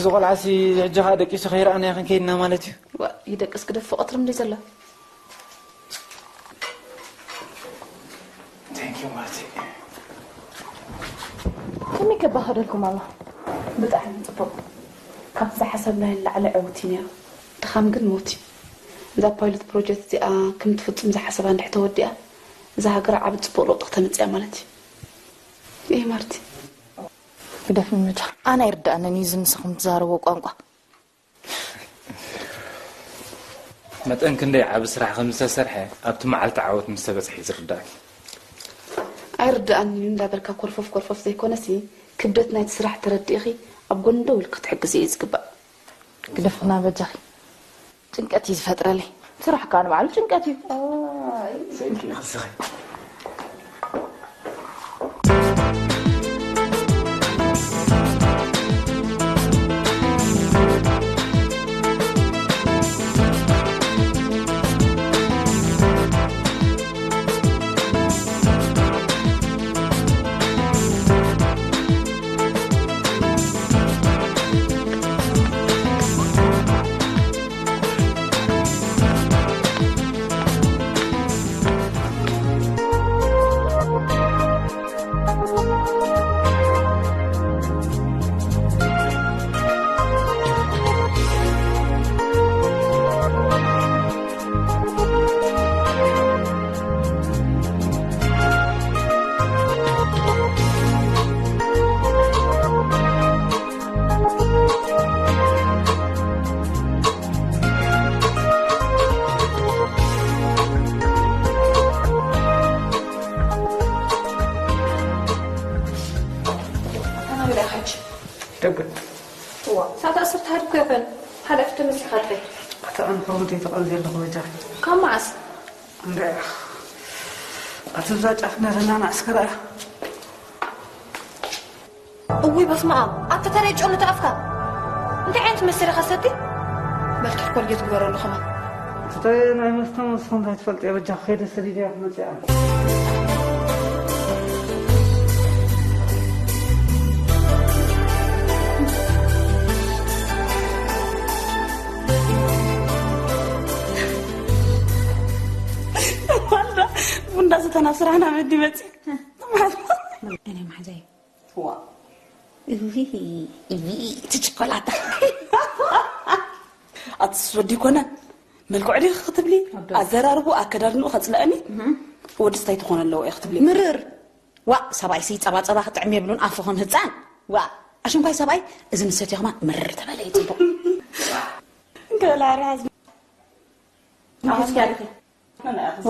እዚ ቆልዓሲ ሕጂ ኸኣ ደቂሱ ከይረኣናዮ ክንከይድ ኢና ማለት እዩ። ዋ፣ ይደቅስ ግደፎ፣ ቀትሪ እንድዩ ዘሎ። Thank you ማርቲ። ከመይ ከባኸደልኩም ኣሎ? ብጣዕሚ ጽቡቕ። ካብቲ ዝሓሰብናዮ ንላዕሊ ዕውት እዩ ነይሩ። ድኻም ግን ሞት እዩ። እዛ ፓይለት ፕሮጀክት እዚኣ ከምቲ ፍጹም ዝሓሰባ እንድሕር ተወዲኣ፣ እዛ ሃገር ዓቢ ጽቡቕ ለውጢ ክተምጽእ እያ ማለት እዩ። እይ ማርቲ። ግደፍኒ መጃ። ኣነ ኣይርድኣንን እዩ እዚ ንስኹም ትዛረብዎ ቋንቋ። መጠን ክንደይ ዓቢ ስራሕ ከም ዝተሰርሐ ኣብቲ መዓልቲ ዓወት ምስ ተበጽሐ እዩ ዝርዳእኪ። ኣይርድኣንን እዩ እንዳበልካ ኮርፈፍ ኮርፈፍ ዘይኮነሲ፣ ክብደት ናይቲ ስራሕ ተረዲእኺ ኣብ ጎኒ ደው ኢልኪ ክትሕግዝዮ እዩ ዝግባእ። ግደፍና በጃኺ። ጭንቀት እዩ ዝፈጥረለይ። ስራሕ ከኣ ንባዕሉ ጭንቀት እዩ። ሰይቲ ክስኺ። ኣታ ናበይ ኢኻ ሕጂ? ደገ። እዋ፣ ሰዓት ዓሰርተ ሓደ እኮ ይኾን። ሓላፊ ተመሲኻ ጥራይ። ኣታ ኣነ ከ ወደይ ተቐልዲ ኣለኹ በጃኺ። ካብ መዓስ? እንዳ፣ ኣቲ እዛ ጫፍ ነረና ንዓስከራ እያ። እውይ በስመ ኣብ፣ ኣቲ ተለይ ጨኑ ተኣፍካ። እንታይ ዓይነት መስተ ኢኻ ሰቲ? መልክዕ ኮልጌት ግበረሉ ከማን። እቲ ናይ መስተ መስተ እንታይ ትፈልጥ እየ በጃ ከይደ ሰዲደ እያ ክመጽእ እያ። ዋላ ቡንዳ ዝተናብ ስራሕና መዲ መጽእ። እኔ ማሕዛይ ዋ። እይ፣ እይ፣ እቲ ቸኮላታ። ኣትስ ወዲ ኮነ። መልክዑ ዲኺ ክትብሊ፣ ኣዶ። ኣዘራርቡ፣ ኣከዳድንኡ ከጽልኣኒ፣ እህ። ወድስ እንታይ ትኾን ኣለዎ እየ ክትብሊ። ምርር። ዋ፣ ሰብኣይሲ ጸባ ጸባ ክጥዕም የብሉን፣ ኣፉ ከም ህጻን። ዋ፣ ኣሽንኳይ ሰብኣይ፣ እዚ ንሰትዮ ከማን ምርር ተበለ እዩ ጽቡቕ። እንከላ ራዝ። ኣሁን እስኪ ኣልኺ።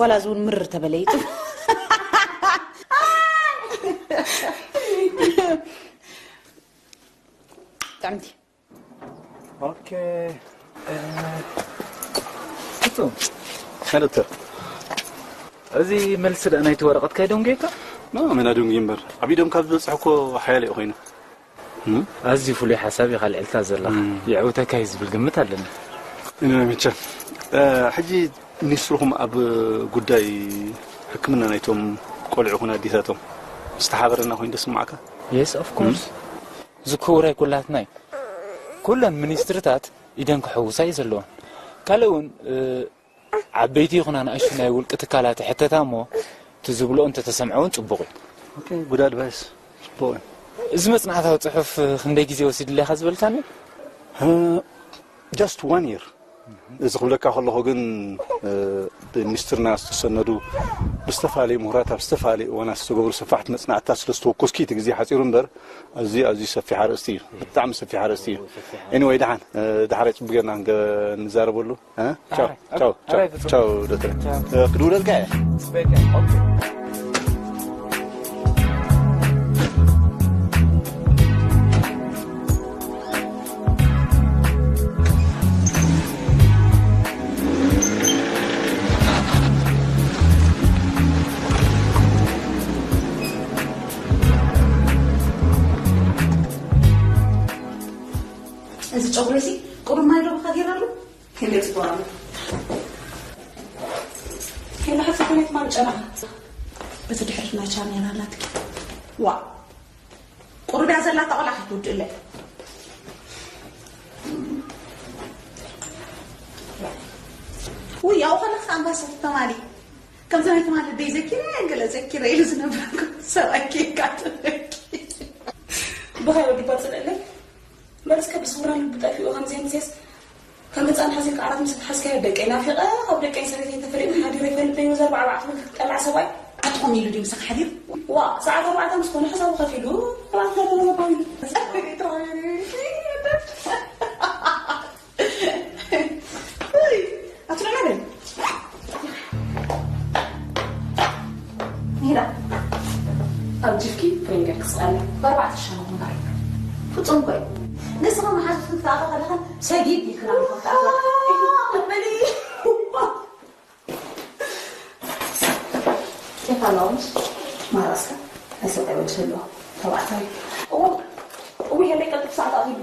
ዋላ እዚ እውን ምርር ተበለ እዩ። ጥዕምቲ። ኦኬ። እ፣ ፍጹም፣ ያ ዶክተር። እዚ መልሲ ደኣ ናይቲ ወረቐትካ ይደንጉየካ? ኖ፣ መን ኣደንጉዩ እምበር። ኣብ ኢዶም ካብ ዝበጽሕ እኮ ሓያል እዩ ኮይኑ። እም? ኣዝዩ ፍሉይ ሓሳብ ኢኻ ኣልዒልካ ዘለኻ። እም። የዕውተካ እዩ ዝብል ግምት ኣለኒ። እኔ መቸም፣ እ፣ ሕጂ ሚኒስትርኹም ኣብ ጉዳይ ሕክምና ናይቶም ቆልዑ ይኹን ኣዴታቶም ዝተሓበረና ኮይኑ ተስምዓካ? Yes, of course። እም? ዝክቡር ኣይኩላትና እዩ። ኩለን ሚኒስትርታት ኢደን ክሕውሳ እዩ ዘለወን። ካልእ እውን፣ እ፣ ዓበይቲ ይኹና ንኣሽቱ ናይ ውልቂ ትካላት ይሕተታ እሞ፣ እቲ ዝብልኦ እንተተሰምዐ እውን ጽቡቕ እዩ። ኦኬ፣ ጉድ ኣድቫይስ። ጽቡቕ እዩ። እዚ መጽናዕታዊ ጽሑፍ ክንደይ ግዜ ወሲድለይ ኢኻ ዝበልካኒ? እ፣ just one year። እዚ ክብለካ ከለኹ ግን፣ እ፣ ብሚኒስትርና ዝተሰነዱ፣ ብዝተፈላለዩ ምሁራት ኣብ ዝተፈላለዩ እዋናት ዝተገብሩ ሰፋሕቲ መጽናዕትታት ስለ ዝተወከስኩ እቲ ግዜ ሓጺሩ እምበር፣ ኣዝዩ፣ ኣዝዩ ሰፊሕ ኣርእስቲ እዩ። ብጣዕሚ ሰፊሕ ኣርእስቲ እዩ። ኤኒወይ፣ ደሓን፣ እ፣ ዳሕራይ ጽቡቕ ጌርና ክንገ-፣ ንዛረበሉ። እ? ቻው፣ ኣረ፣ ቻው፣ ቻው፣ ኣረ፣ ፍጹም። ቻው፣ ዶክተር። ቻው። እ፣ ክድውለልካ እየ። ጽበየካ። ኦኬ። እዚ ጨጉሪ እዚ ቁሩብ ማይ ዶ ብኻ ጌራሉ? ክንደይ ጽቡቕ ኣሎ። ሄሎ፣ ሕጂ ከመይ ትማል ጨናኻ? በቲ ድሕሪት ናይ ቻሜራ ኣላትኪ። ዋ። ቁሩብ እያ ዘላታ ቆልዓ ከይትውድእለ። ውይ፣ ያው ከለካ ኣምባሳደር ተማሊ። ከምዛ ናይ ትማሊ ደይ ዘኪረ፣ ገለ ዘኪረ ኢሉ ዝነብረኩም ሰብኣይ ከይቃተለኪ። ብኻይ ወዲ ባጽልእለይ። በል እስከ ብስውራ ልቡ ጠፊኡ ከምዚ ኣምስያስ ከም ህጻን ሓዚልካ ዓራት ምስ ሓዝካዮ ደቀይ ናፊቐ፣ ካብ ደቀይ ሰበይተይ ተፈሊጥና ሓዲረ ይፈልጥ እዩ። ዘርባ ኣርባዕተ ክልተ ክጠልዕ ሰብኣይ። ኣትኾም ኢሉ ድዩ ምሳኻ ሓዲሩ? ዋ፣ ሰዓት ኣርባዕተ ምስ ኮነ ሕሳቡ ከፊሉ፣ ኣርባዕተ ክልተ ተባሂሉ። ኣትሎ መበል። ሄዳ። ኣብ ጅፍኪ ፍሬንገር ክስቀለ። ብኣርባዕተ ሻማ ምንባር። ፍጹም እኮ እዩ። ንስኻ መሓዙት ክትኣኸ ከለኻ ሰጊድ ኢልክና ንኸፍትኣኸ። በሊ። ኬፍ ኣለዎ ምስ ማራስካ ናይ ሰብኣይ ወዲ ህልዎ ተባዕታይ። እዎ፣ እዎ፣ ይሄ ቀልጥፍ ሰዓት ኣኺሉ።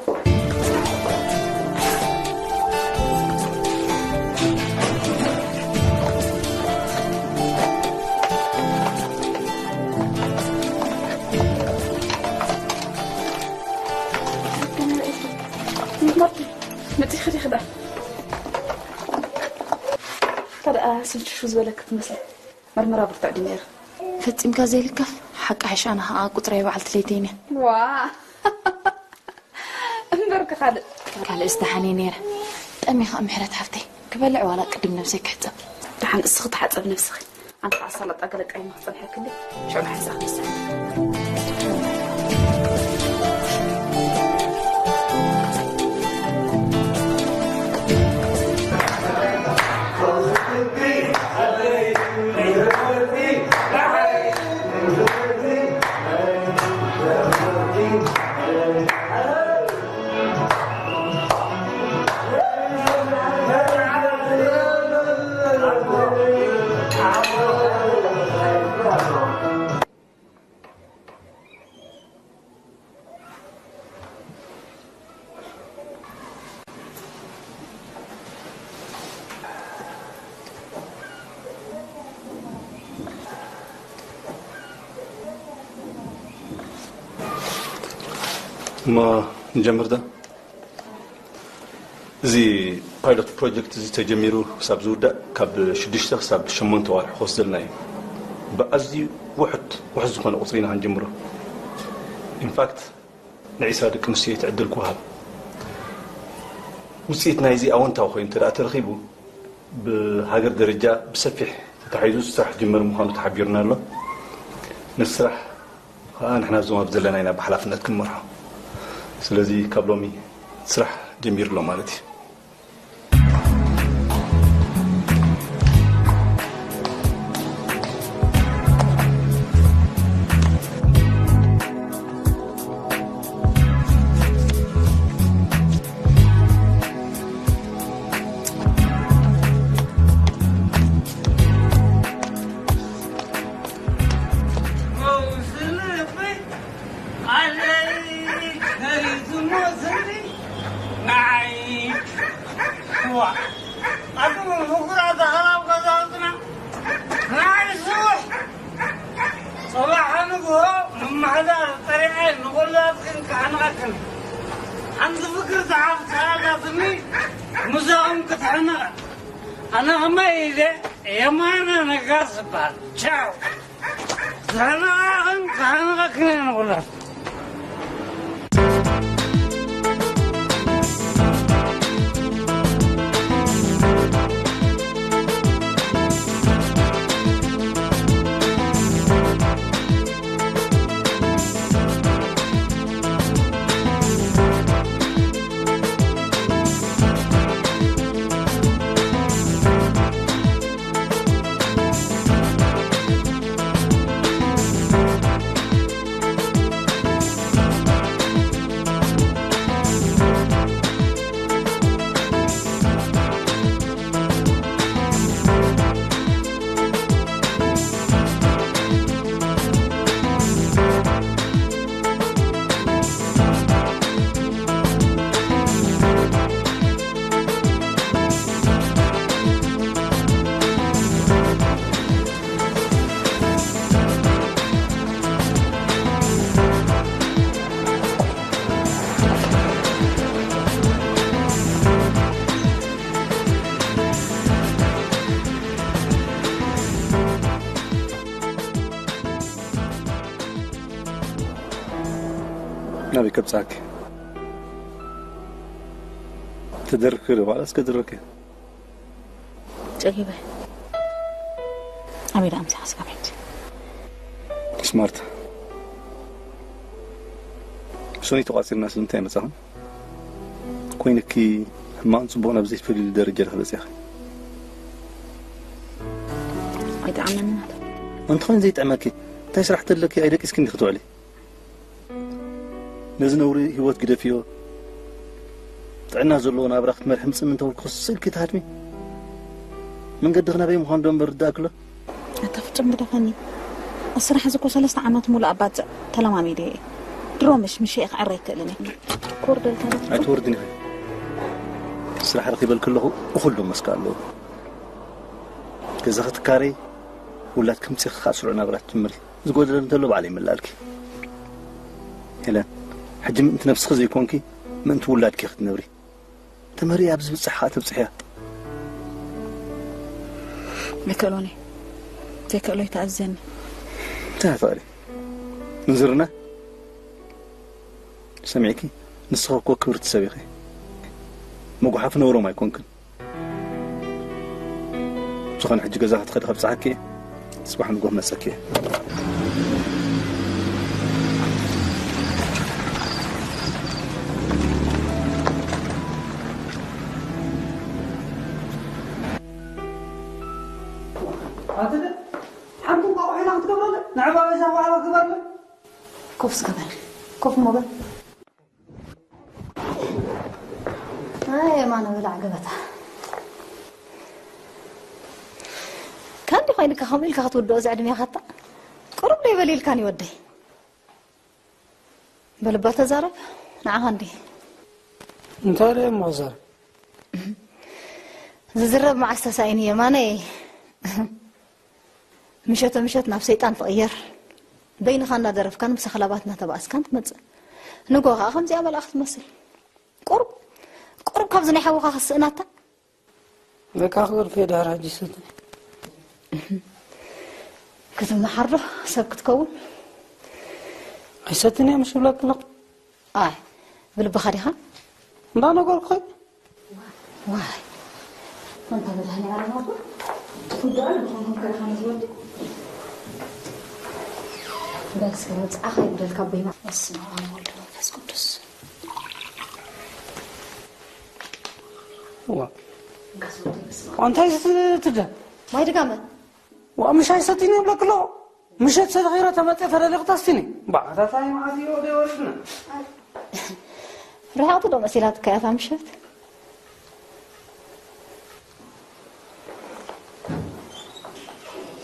መጺኺ ዲኺ ደኣ? ከደኣ ስልችሹ ዝበለኪ ትመስሊ። መርመራ ብርቱዕ ድዩ ነይሩ? ፈጺምካ ዘይልከፍ ሓቂ ሓሽ፣ ኣነ ኸኣ ቁጽረይ በዓልቲ ለይተይን እየ። ዋ! እምበርኪ ካልእ። ካልእስ ደሓን እየ ነይረ። ጠሚኻ ምሕረት ሓፍተይ፣ ክበልዕ ዋላ ቅድም ነብሰይ ክሕጸብ? ደሓን እስኺ ተሓጸብ ነብስኺ። ኣነ ኸኣ ሳላጣ ገለ ቃይማ ክጸንሐኪ እንዴ? ሽዑ ንሓንሳእ ክንስዕም። እሞ ንጀምር ዶ? እዚ ፓይሎት ፕሮጀክት እዚ ተጀሚሩ ክሳብ ዝውዳእ ካብ ሽዱሽተ ክሳብ ሸሞንተ ዋርሒ ክወስደልና እዩ። ብኣዝዩ ውሑድ፣ ውሑድ ዝኾነ ቁጽሪ ኢና ክንጅምሮ። ኢንፋክት፣ ንዒስራ ደቂ ኣንስትዮ እቲ ዕድል ክወሃብ። ውጽኢት ናይዚ ኣወንታዊ ኮይኑ እንተ ደኣ ተረኺቡ፣ ብሃገር ደረጃ ብሰፊሕ ተታሒዙ ስራሕ ክጅመር ምዃኑ ተሓቢሩና ኣሎ። ነቲ ስራሕ ኸኣ ንሕና እዞም ኣብ ዘለና ኢና ብሓላፍነት ክንመርሖ። ስለዚ ካብ ሎሚ ስራሕ ጀሚሩ ኣሎ ማለት እዩ። ኣቱም ፍቁራት ኣኽላብ ገዛውትና፣ ንዓይ ስውሕ ጽባሕ ንግሆ ምምሕዳር ጸሪቐ ንኹላትክን ከሕንቐክን። ሓንቲ ፍቅርቲ ሓፍቲ ኣላትኒ፣ ምሳኹም ክትሕንቐ። ኣነ ከማይ ኢለ የማነ ነጋስ እበሃል። ቻው። ዝሕንቐኽን ክሕንቐክን እየ ንኹላትክን። ኣበይ ከብጻኪ? ተደርክሪ ዋላ እስከ ድረኪ። ጸጊበ። ኣበይ ደኣ ምሳኻ ስጋብ ሕጂ? ስማርት። ሶኒ ተቋጺርና ስለምንታይ መጻኹም? ኮይንኪ ሕማቕን ጽቡቕን ኣብ ዘይፈልየሉ ደረጃ ዲኺ በጺኺ? ኣይጠዓመኒ ናታ። እንተኾይኑ ዘይጥዕመኪ እንታይ ስራሕ ተለኪ ኣይደቂስኪ እንዲኺ ትውዕሊ? ነዚ ነውሪ ህይወት ግደፍዮ። ጥዕና ዘለዎ ናብራ ክትመርሒ ምጽእ እንተበልኩ ስእልኪ ትሃድሚ። መንገድኺ ናበይ ምዃኑ ዶ እምበር ርዳእክሎ? ኣታ ፍጹም ግደፈኒ። ኣስራሕ ዝኮ ሰለስተ ዓመት ሙሉእ ኣባጽዕ ተለማሚደ እየ። ድሮ ምሽ ምሽ እየ ክዕረ ኣይክእልን እየ። ክወርደልካ ዶ? ኣይትወርድን ኢኺ። ስራሕ ረኺበ ከለኹ እኹል ዶ መስካ ኣለዎ። ገዛ ክትካረይ ውላድ ከምጽእ ከኣ ስሩዕ ናብራ ትጅምሪ። ዝጎደለ እንተሎ ባዕለ ይምላልኪ። ሄለን፣ ሕጂ ምእንቲ ነብስኺ ዘይኮንኪ ምእንቲ ውላድኪ ክትነብሪ። ተመሪ ኣብ ዝብጽሕ ከኣ ተብጽሕያ። ኣይክእሎን እየ። ዘይክእሎ ይተኣዘኒ። እንታይ ትኽእሊ? ምንዝርና? ሰሚዕኪ? ንስኺ እኮ ክብርቲ ሰብ ኢኺ። መጉሓፊ ነውሮም ኣይኮንክን። ዝኾነ ሕጂ ገዛ ክትኸዲ ከብጽሓኪ እየ። ጽባሕ ንጎህ መጸኪ እየ። ሓንቲ እንቋቑሖ ኢና ክትገብረሉ ንዕባ በዛ ዋዕላ ግበርሉ። ኮፍ እስከ በል ኮፍ እሞ በል። ኣይ የማነ ብላዕ ገበታ። ካንዲ ኮይንካ ከምኡ ኢልካ ክትውድኦ እዚ ዕድሜኻታ ቁሩብ ዶ ይበል ኢልካኒ ወደይ። በልባ ተዛረብ ንዓኻ እንዲ። እንታይ ደኣ እሞ ክዛረብ? ዝዝረብ መዓስ ተሳኢኑ የማነይ። ምሸተ ምሸት ናብ ሰይጣን ትቕየር። በይንኻ እናደረፍካን ምስ ኣኽላባት እናተባእስካን ትመጽእ። ንጎ ኸዓ ከምዚኣ መልኣኽ ትመስል። ቁሩብ ቁሩብ ካብዚ ናይ ሓውኻ ክስእናታ። ለካ ክገድፎ እየ ድሕሪ ሕጂ ሰትነ። ክትመሓር ዶ ሰብ ክትከውን? ኣይሰትን እየ ምሽ ይብለኪ ኣለኹ። ኣይ ብልብኻ ዲኻ? እንዳነገርኩኺ ዋይ ኣንታ መድሃኒ ዓለም ኣቦ ትጉዳሉ ብኸምኩም ከለኻ ነዚ ወዲ በል እስከ መብፅዓኻ ይጉደልካ ኣቦይና። በስመ ኣብ ወወልድ ወመንፈስ ቅዱስ። ዋ እንታይ ትደ ማይ ድጋመ ዋ ምሽ ኣይሰትኒ ይብለኪ ኣለኹ። ምሸት ሰተኺረ ተመፅእ ተደሊኺ ተስትኒ። ባዕታታይ መዓት እዮ ወደ ወሪድና። ርሕቕቲ ዶ መሲላትካ እያ እታ ምሸት?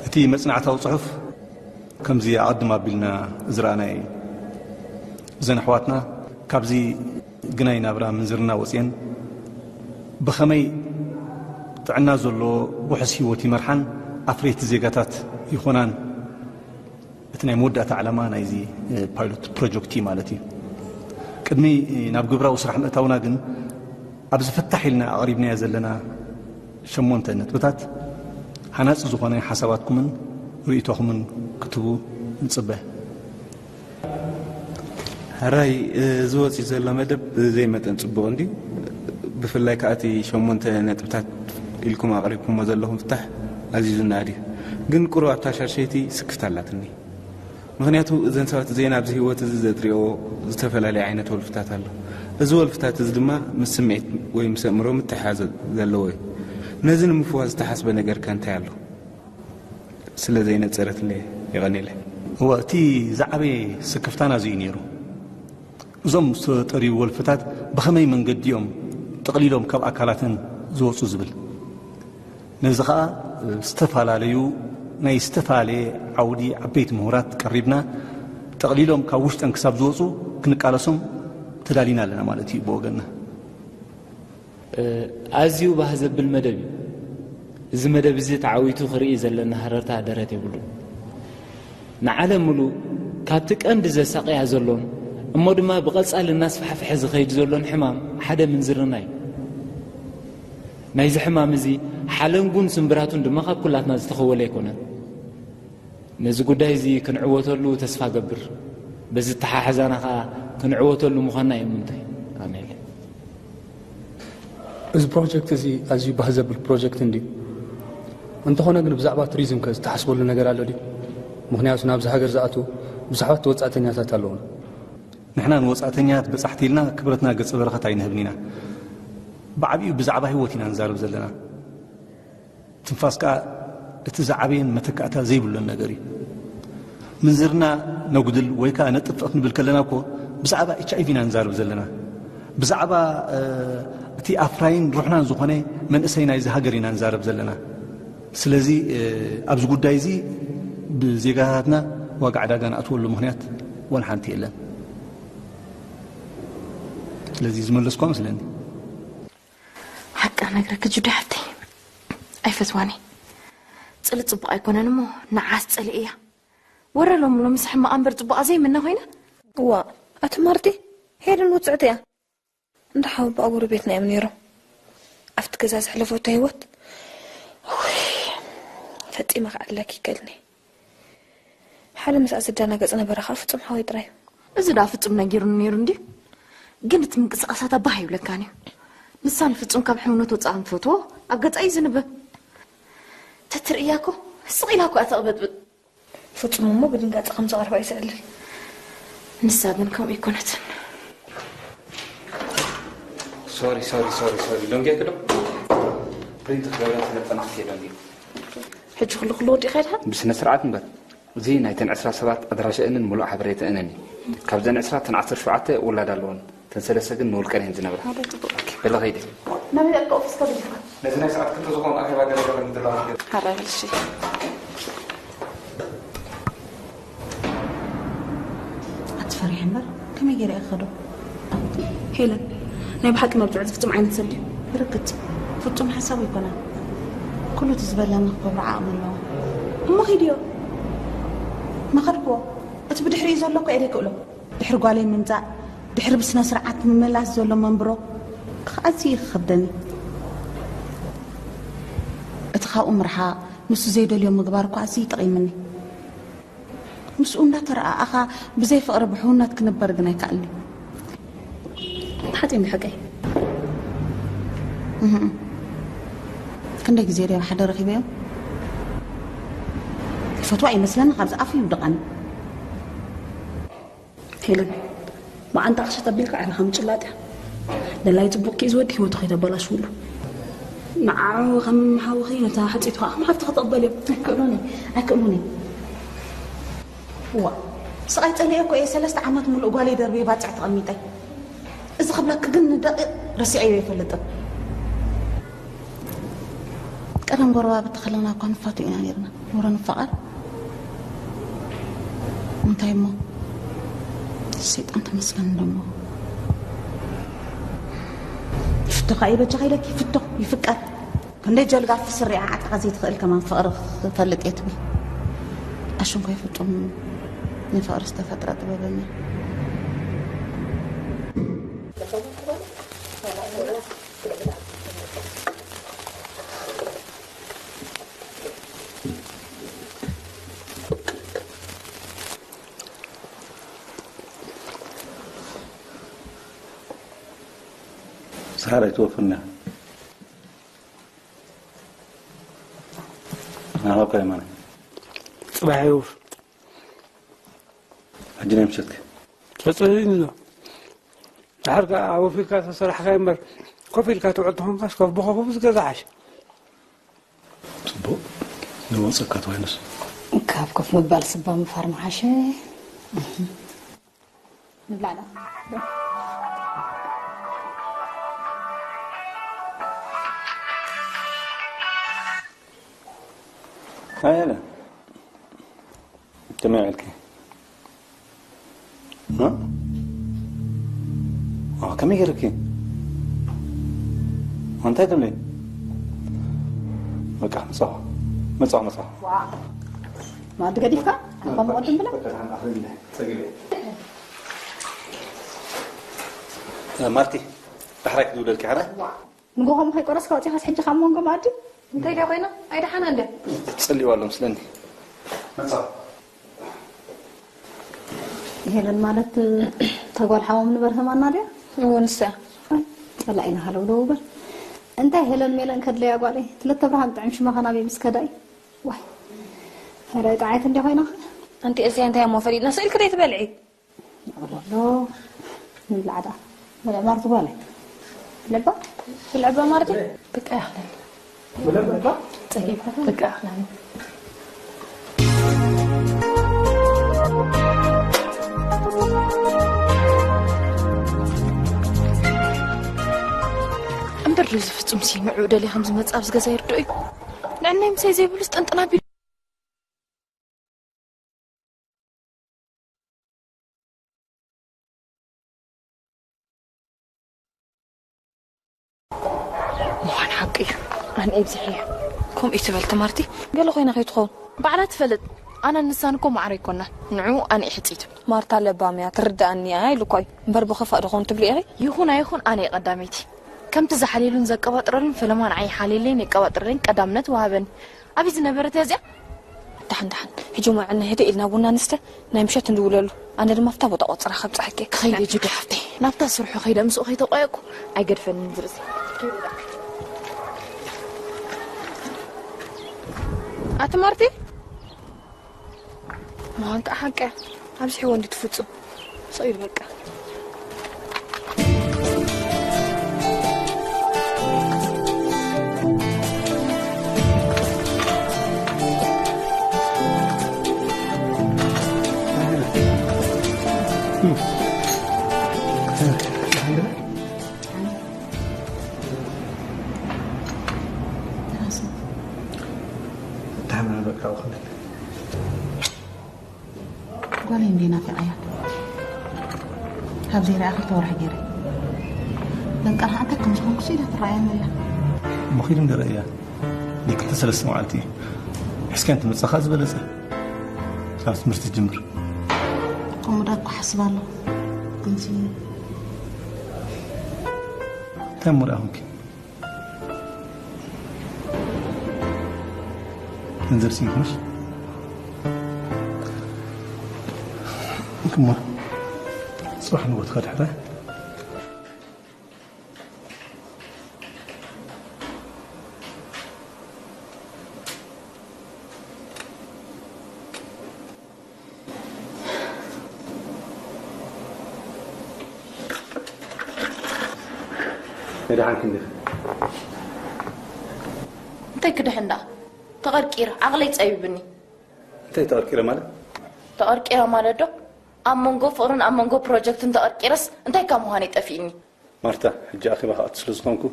እቲ መጽናዕታዊ ጽሑፍ ከምዚ ኣቐድም ኣቢልና ዝረኣናዮ እዩ። እዘን ኣሕዋትና ካብዚ ግናይ ናብራ ምንዝርና ወጺኤን ብኸመይ ጥዕና ዘለዎ ውሑስ ህይወት ይመርሓን ኣፍረይቲ ዜጋታት ይኾናን እቲ ናይ መወዳእታ ዕላማ ናይዚ ፓይሎት ፕሮጀክት እዩ ማለት እዩ። ቅድሚ ናብ ግብራዊ ስራሕ ምእታውና ግን ኣብዚ ፍታሕ ኢልና ኣቕሪብናዮ ዘለና ሸሞንተ ነጥብታት ሃናጺ ዝኾነ ሓሳባትኩምን ርእይቶኹምን ክትህቡ ንጽበ። ሕራይ እዚ ወፂኡ ዘሎ መደብ ዘይመጠን ፅቡቕ እንድዩ። ብፍላይ ከዓ እቲ ሸሞንተ ነጥብታት ኢልኩም ኣቕሪብኩሞ ዘለኹም ፍታሕ ኣዚዙ ናኣድ እዩ። ግን ቁሩብ ኣብታ ሻሸይቲ ስክፍታ ኣላትኒ። ምኽንያቱ እዘን ሰባት እዚአን ኣብዚ ህይወት እዚ ዘጥሪኦ ዝተፈላለየ ዓይነት ወልፍታት ኣሎ። እዚ ወልፍታት እዚ ድማ ምስ ስምዒት ወይ ምስ ኣእምሮ ምትሕሓዝ ዘለዎ እዩ። ነዚ ንምፍዋስ ዝተሓስበ ነገር ከ እንታይ ኣሎ? ስለ ዘይነጸረትለይ የቐንየለይ። እወ፣ እቲ ዝዓበየ ስክፍታና እዚ እዩ ነይሩ። እዞም ዝተጠርዩ ወልፍታት ብኸመይ መንገዲ እዮም ጥቕሊሎም ካብ ኣካላተን ዝወጹ ዝብል። ነዚ ኸኣ ዝተፈላለዩ ናይ ዝተፈላለየ ዓውዲ ዓበይቲ ምሁራት ቀሪብና፣ ጠቕሊሎም ካብ ውሽጠን ክሳብ ዝወጹ ክንቃለሶም ተዳሊና ኣለና ማለት እዩ ብወገንና። ኣዝዩ ባህ ዘብል መደብ እዩ። እዚ መደብ እዚ ተዓዊቱ ክርኢ ዘለና ሃረርታ ደረት የብሉን። ንዓለም ምሉእ ካብቲ ቀንዲ ዘሳቕያ ዘሎን እሞ ድማ ብቐጻሊ እናስፋሕፍሐ ዝኸይድ ዘሎን ሕማም ሓደ ምንዝርና እዩ። ናይዚ ሕማም እዚ ሓለንጉን ስምብራቱን ድማ ካብ ኩላትና ዝተኸወለ ኣይኮነን። ነዚ ጉዳይ እዚ ክንዕወተሉ ተስፋ ገብር። በዚ ተሓሕዛና ኸኣ ክንዕወተሉ ምዃንና እየ እምንተይ። ኣሜን። እዚ ፕሮጀክት እዚ ኣዝዩ ባህ ዘብል ፕሮጀክት እንድዩ። እንተኾነ ግን ብዛዕባ ቱሪዝም ከ ዝተሓስበሉ ነገር ኣሎ ድዩ? ምኽንያቱ ናብዚ ሃገር ዝኣትዉ ብዙሓት ወጻእተኛታት ኣለዉና። ንሕና ንወጻእተኛታት በጻሕቲ ኢልና ክብረትና ገጸ በረኸት ኣይንህብን ኢና። ብዓቢኡ ብዛዕባ ህይወት ኢና ንዛረብ ዘለና። ትንፋስ ከኣ እቲ ዝዓበየን መተካእታ ዘይብሉን ነገር እዩ። ምንዝርና ነጉድል ወይ ከኣ ነጥፍእ ክንብል ከለና እኮ ብዛዕባ ኤች ኣይ ቪ ኢና ንዛረብ ዘለና። ብዛዕባ፣ እ፣ እቲ ኣፍራይን ሩሕናን ዝኾነ መንእሰይ ናይዚ ሃገር ኢና ንዛረብ ዘለና። ስለዚ፣ እ፣ ኣብዚ ጉዳይ እዚ ብዜጋታትና ዋጋ ዕዳጋ ንኣትወሉ ምኽንያት ዋላ ሓንቲ የለን። ስለዚ ዝመለስኳ መስለኒ። ሓቂ ክነግረኪ ጁዳ ሓፍተይ፣ ኣይፈትዋን እየ። ጽልኢ ጽቡቕ ኣይኮነን እሞ ንዓስ ጸሊእ እያ። ወረ ሎም ሎምስ ሕማቕ እምበር ጽቡቓ ዘይምነ ኮይና። እዋ፣ ኣቲ ማርቲ፣ ሄለን ውጽዕቲ እያ። እንዳ ሓወቦኣ ጎረቤትና እዮም ነይሮም። ኣብቲ ገዛ ዘሕለፈቶ ህይወት፣ ውይ፣ ፈጺመ ክኣልለኪ ይከልኒ። ሓደ ምስኣ ዝደናገጽ ነበረ፣ ከዓ ፍጹም ሓወይ ጥራይ እዩ። እዚ ደኣ ፍጹም ነጊሩኒ ነይሩ እንድዩ። ግን እቲ ምንቅስቓሳታ ባህ ኣይብለካን እዩ። ንሳ ንፍጹም ካብ ሕውነት ወጻኢ እንትፈትዎ ኣብ ገጻ እዩ ዝንበብ። ተትርእያ እኮ ስቕ ኢላ እኮ እያ ተቕበጥብጥ። ፍጹም እሞ ብድንጋጸ ከም ዝቐርባ እዩ ዝዕልል። ንሳ ግን ከምኡ ኣይኮነትን። ሶሪ፣ ሶሪ፣ ሶሪ፣ ሶሪ። ደንጊየኪ ዶ? ፕሪንት ክገብረን ስለ ዝጸናሕኩ እየ ደንጊየ። ሕጂ ኩሉ ኩሉ ወዲእካ ኢልካ? ብስነ ስርዓት እምበር። እዚ ናይተን ዕስራ ሰባት ኣድራሻአንን ምሉእ ሓበሬታአንን እዩ። ካብዘን ዕስራ እተን ዓሰርተ ሸውዓተ ውላድ ኣለወን። እተን ሰለስተ ግን ንውልቀን እየን ዝነብራ። ሓደ ጽቡቕ። በለ ኸይደ። ናበይ ደቂ ኦፊስካ ገዲፍካ? ነዚ ናይ ሰዓት ክልተ ዝኾን ኣኼባ ገለ ገለ ምድላው ገለ። ሓራይ በል እሺ። ኣትፈርሒ እምበር፣ ከመይ ገይረ እየ ክኸዶ? ሄለን፣ ናይ ብሓቂ መብጽዑ ዝፍጽም ዓይነት ሰብ ድዩ? ብርግጽ፣ ፍጹም ሓሳቡ ኣይኮነን። ኩሉ እቲ ዝበለኒ ክገብሮ ዓቕሚ ኣለዎ። እሞ ኺድዮ። መኸድክዎ። እቲ ብድሕሪኡ ዘሎ እኮ እየ ዘይክእሎ። ድሕሪ ጓለይ ምምጻእ፣ ድሕሪ ብስነ ስርዓት ምምላስ ዘሎ መንብሮ ኣዝዩ እዩ ክኸብደኒ። እቲ ካብኡ ምርሓቕ፣ ንሱ ዘይደልዮ ምግባር እኮ ኣዝዩ ይጠቒምኒ። ምስኡ እንዳተረኣኣኻ ብዘይ ፍቕሪ ብሕውነት ክንበር ግን ኣይከኣልን እዩ። ሓፂን ብሕቀይ። እህ። ክንደይ ግዜ ድዮም ሓደ ረኺበዮም? ይፈትዋ ይመስለኒ፣ ካብዚ ኣፉ ይውድቐኒ። ሄለን፣ መዓንጣ ቅርሺ ተቢልካ ኣዕርኻ ምጭላጥ እያ። ደላይ ጽቡቕ ክኢ ዝወዲ ህይወቱ ከይተበላሽውሉ። ንዓዑ ከም ሓውኺ ነታ ሓፂት ከዓ ከም ሓፍቲ ክትቕበል እዮም። ኣይክእሉን እዮም፣ ኣይክእሉን እዮም። እዋ፣ ስቓይ ጸሊኤ እኮ እየ ሰለስተ ዓመት ሙሉእ ጓለይ ደርብየ ባጽዕ ተቐሚጠ። እዚ ክብለኪ ግን ንደቂቕ ረሲዐዮ ኣይፈልጥን። ቀደም ጎረባብቲ ከለና እኳ ንፋቶ ኢና ነይርና። ወረ ንፋቐር። እንታይ እሞ? ሰይጣን ተመስገን ደሞ። ይፍቶ ከኣ ይበጃ ከይለኪ፣ ይፍቶ፣ ይፍቀር። ክንደይ ጀልጋፍ ስሪዓ ዓጢቓ ዘይትኽእል ከማን ፍቕሪ ክፈልጥ እየ ትብል። ኣሽንኳይ ፍጹም ንፍቕሪ ዝተፈጥረ ጥበበኛ። ሰሃር ኣይትወፍርና። ናባካ የማነ። ጽባሕ ይውፍ። ሕጂ ናይ ምሸትከ? ተጽህይኒ ኣሎ። ድሓር ከኣ ኣወፊርካ ተሰራሕካ እምበር፣ ኮፍ ኢልካ ትውዕል ተኾንካስ፣ ኮፍ ብኮፍ ዝገዛእ ሓሽ። ጽቡቕ። ንመውጽእካ ተባሂሉስ? ካብ ኮፍ ምባል ስባ ምፋር ምሓሸ። ንብላዕ ዶ? ኣየለ፣ ከመይ ውዒልኪ? እ? ዋ፣ ከመይ ገይርኪ? እንታይ ትብሊ? በቃ፣ መጻኹ፣ መጻኹ፣ መጻኹ። ዋ፣ መኣዲ ገዲፍካ? ኣብ መቐድም ብላ? በቃ፣ ደሓን ኣኽሊለ፣ ጸጊበ። እ፣ ማርቲ፣ ዳሕራይ ክድውለልኪ፣ ሓራይ? ዋ። ንጎሆም ከይቆረስካ ወፂኻስ ሕጂ ካብ መንጎ መኣዲ? እንታይ ድያ ኮይና? ኣይደሓና እንድያ። ትጸልይዋ ኣሎ መስለኒ። መጻ። ሄለን ማለት ተጓል ሓዎም ንበር ህማና ድያ? እዎ፣ ንሳ። ኣይ፣ ጸላኢና ሃለው ደው በል። እንታይ ሄለን ሜለን ከድለያ ጓለይ? ትለተ ብርሃን ጥዕም ሽማ ኸናበይ ምስ ከዳይ? ዋይ። ፈላይ ጣዓት እንዲ ኮይና ኸ? ኣንቲ እዚኣ እንታይ እሞ ፈሊጥና? ስእልኪ ደይ ትበልዒ? ኣሎ። ንብላዕ ደኣ። ብልዕ ማርቲ ጓለይ። ብልዕባ? ብልዕባ ማርቲ? በቃ ይኽለኒ። ብልዕባ? ጸጊብካ? በቃ ይኽለኒ። እምበር ድዩ ዝፍጹም ሲ ንዕኡ ደልየ ከም ዝመጽእ ኣብዚ ገዛ ይርድኦ እዩ። ንዕናይ ምሳይ ዘይብሉስ ጥንጥን ኣቢሉ ምዃን ሓቂ እዩ። ኣነ ይብዝሕ እየ። ከምኡ እዩ ትበል ትማርቲ? ገለ ኮይና ከይትኸውን። ባዕላ ትፈልጥ። ኣነ ንሳን እኮ ማዕረ ኣይኮናን። ንዑ ኣነ እየ ሕጽይቱ። ማርታ ለባም እያ፣ ትርድኣኒ እያ ኢሉ እኮ እዩ። እምበር ብኽፋእ ዶ ኾን ትብሊ ኢኺ? ይኹን ኣይኹን ኣነ እየ ቀዳመይቲ። ከምቲ ዝሓልየሉን ዘቀባጥረሉን ፈለማ ንዓይ ይሓልየለይን የቀባጥረለይን ቀዳምነት ወሃበኒ። ኣበይ ዝነበረት እያ እዚኣ? ደሓን ደሓን። ሕጂ እሞ ዕነ ህድእ ኢልና ቡና ንስተ፣ ናይ ምሸት ንድውለሉ። ኣነ ድማ ኣብታ ቦታ ቆጽራ ከብጽሓኪ። ክኸይድ እየ ጁዲ ሓፍተይ። ናብታ ስርሑ ከይደ ምስኡ ከይተቋየኩ ኣይገድፈንን ዝርእሲ። ኣቲ ማርቲ? ማንታ ሓቀ። ኣብዚ ሕወ እንዲ ትፍጹም። ሰይድ በቃ። ተሓመመ በቃ ወኸለል። ጓለይ እንዴ ናፊቐያ። ካብ ዘይረኣ ክልተ ወርሒ ገይረ። ደንቀርሃ እንታይ ከም ዝኾንኩ ስኢላ ትረኣየኒ ኣላ። እሞ ኺድ እንደ ረእያ። ንክልተ ሰለስተ መዓልቲ እዩ። ሕስከን ትመጻኻ ዝበለጸ። ካብ ትምህርቲ ትጅምር። ከምኡ ዳ እኮ ሓስብ ኣለኹ። ግንሲ እንታይ እሞ ደኣ ኾንኪ? ገንዘብ ስኢንኩምሽ? እማ ጽባሕ ንጎትካ ድሕረ ንደሓን ክንዲኺ? እንታይ ክድሕን ደኣ? ተቐርቂረ፣ ዓቕለይ ጸቢብኒ። እንታይ ተቐርቂረ ማለት? ተቐርቂረ ማለት ዶ? ኣብ መንጎ ፍቕርን ኣብ መንጎ ፕሮጀክትን ተቐርቂረስ እንታይ ካብ ምዃነይ ጠፊእኒ? ማርታ፣ ሕጂ ኣኼባ ክኣቱ ስለ ዝኾንኩ፣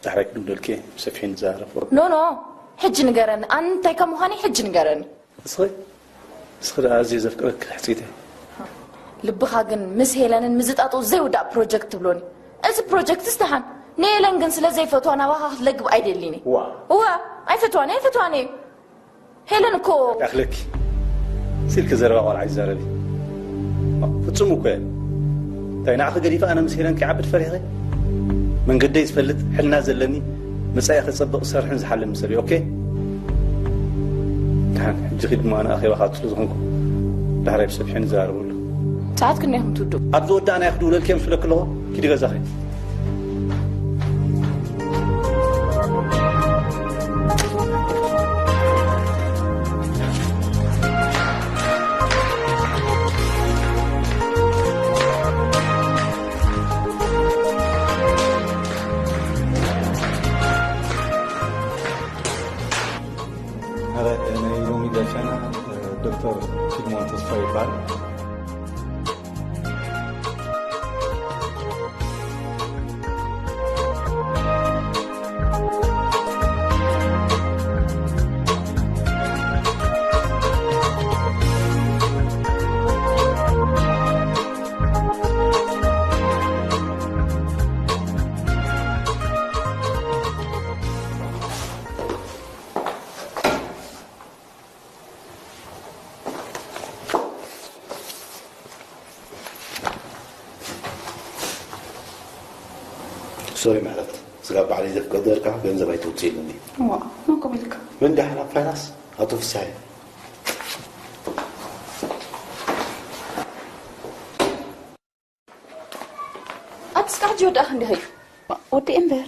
ዳሕራይ ክድውለልኪ እየ፣ ብሰፊሑ ንዘራረብ። ኖ፣ ኖ፣ ሕጂ ንገረኒ። ኣነ እንታይ ከም ምዃነይ ሕጂ ንገረኒ። እስኺ፣ እስኺ ደኣ ኣዝየ ዘፍቅረኪ ሕጽይተይ። ልብኻ ግን ምስ ሄለንን ምዝጣጡ ዘይውዳእ ፕሮጀክት ትብሎኒ። እዚ ፕሮጀክትስ ደሓን፣ ንሄለን ግን ስለ ዘይፈትዋ ናባኻ ክትለግብ ኣይደልይን እየ። ዋ። እዋ፣ ኣይፈትዋን እየ፣ ኣይፈትዋን እየ። ሄለን እኮ ያኽለኪ። ስልኪ ዘረባ ቆልዓ ይዛረቢ። ፍጹም እኮ እየ። እንታይ ንዓኺ ገዲፈ ኣነ ምስ ሄለን ክዓብድ ፈሪኸ? መንገደይ ዝፈልጥ፣ ሕልና ዘለኒ፣ መጻኢ ክጸብቕ ዝሰርሕን ዝሓልምን ሰብ እየ። ኦኬ? ደሓን፣ ሕጂ ኺድ እሞ ኣነ ኣኼባ ክኣቱ ስለ ዝኾንኩ፣ ዳሕራይ ብሰፊሑ ንዘራረበሉ። ሰዓት ክንደይ ኢኹም ትውድኡ? ኣብ ዝወዳእናዮ ክድውለልኪ እየ ምስ በለኪ ኣለኹ። ኪዲ ገዛኺ። ኧረ፣ ናይ ሎሚ ደርፊና፣ ዶክተር ፊልሞን ተስፋ ይባል። ሶሪ ምሕረት፣ ስጋብ ባዕለይ ዘፍቀደልካ ገንዘብ ኣይተውፅእሉኒ። እዋ፣ መን ኮም ኢልካ? መን ደሓን ኣብ ፋይናንስ? ኣቶ ፍስሃየ። ይወዳእኽ እንዲኺ። ወዲ እምበር።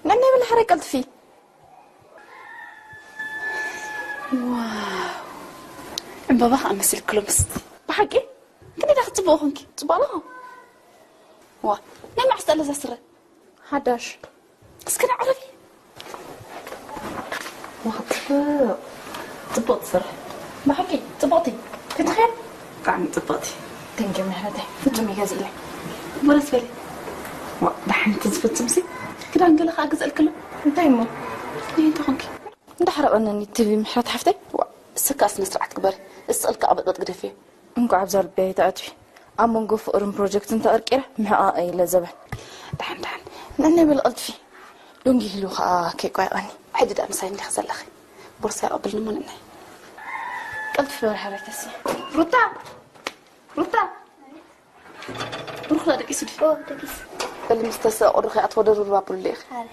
ነናይ በላ ሓራይ ቀልጥፊ። ዋው። ዕምባባ ከኣ መሲልኪ ሎምስ። ብሓቂ? ክንደይ ደኣ ክትጽብቑ ኮንኪ? ጽቡቕ ኣለኹ። ዋ፣ ናይ መዓስ ጠለዛ ስረ? ሓዳሽ። እስኪ ንዕረፊ። ዋው፣ ጽቡቕ ትሰርሒ። ብሓቂ ጽቡቕቲ። ክትኽእል? ብጣዕሚ ጽቡቕቲ። Thank you ምሕረተይ። ፍጹም ይገዝእ ኢለ። ቦረስ በሊ። ዋ፣ ብሓንቲ ዝፍጽም ሲ? ክዳን ገለ ከኣ ገዝእልክሉ። እንታይ እሞ? እንታይ እንተኾንኪ? እንዳሕረቐኒ ቲቪ ምሕረት ሓፍተይ። ዋ፣ እስካ ስነ ስርዓት ግበሪ። እስቕልካ ኣበጥበጥ ግደፍዮ። እንኳዕ ኣብዛ ልበይ ኣይትኣትዊ። ኣብ መንጎ ፍቕርን ፕሮጀክትን ተቐርቂረ ምሕቓቕ ኢለ ዘበን። ደሓን፣ ደሓን። ነናይ በሊ ቀልጥፊ። ዶንጊ ኢሉ ኸኣ ከይቋየቐኒ። ሕጂ ደኣ ምሳይ እንዲኺ ዘለኺ። ቦርሳይ ኣቐብልኒ እሞ ንዕናይ። ቀልጥፊ በሊ ሓረተሲ። ሩታ! ሩታ! ብሩኽ ደቂሱ ድዩ? ኦ፣ ደቂሱ። በሊ ምስ ተሰእቑ ዶ ከይኣትዎ ደርብርብ ኣብሉሉ ኢኺ። ኣረ።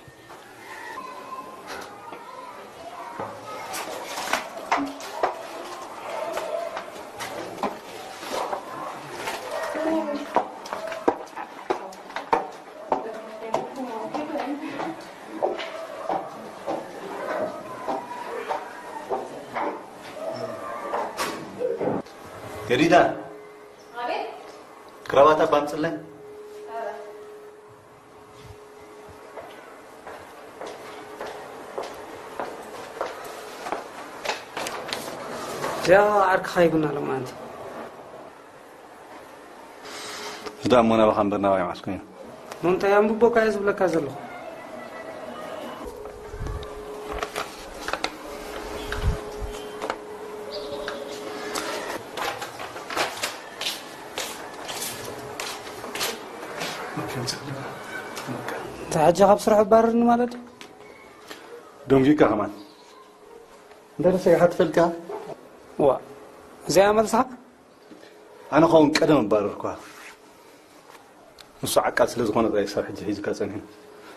ገዲዳ። ኣቤት። ክራባታ ባምጽለይ። እዚኣ ዓርክኻ ይብና ሎማዓንቲ። እዚ ደኣ እሞ ናባኻ እምበር ናባይ መዓስ ኮይኑ? እሞ እንታይ ኣንብቦካ እየ ዝብለካ ዘለኹ። እንተ ሕጂ ካብ ስራሕ እባረርኒ ማለት ድዩ? ደንጊካ ከማን። እንተ ንስኻ ትፈልጥ ኢኻ? ዋ፣ እዚኣ መልስኻ? ኣነ ኸውን ቀደም እባረርኳ። ንሱ ዓቃል ስለ ዝኾነ ጥራይ ክሳብ ሕጂ ሒዙካ ጸኒሑ።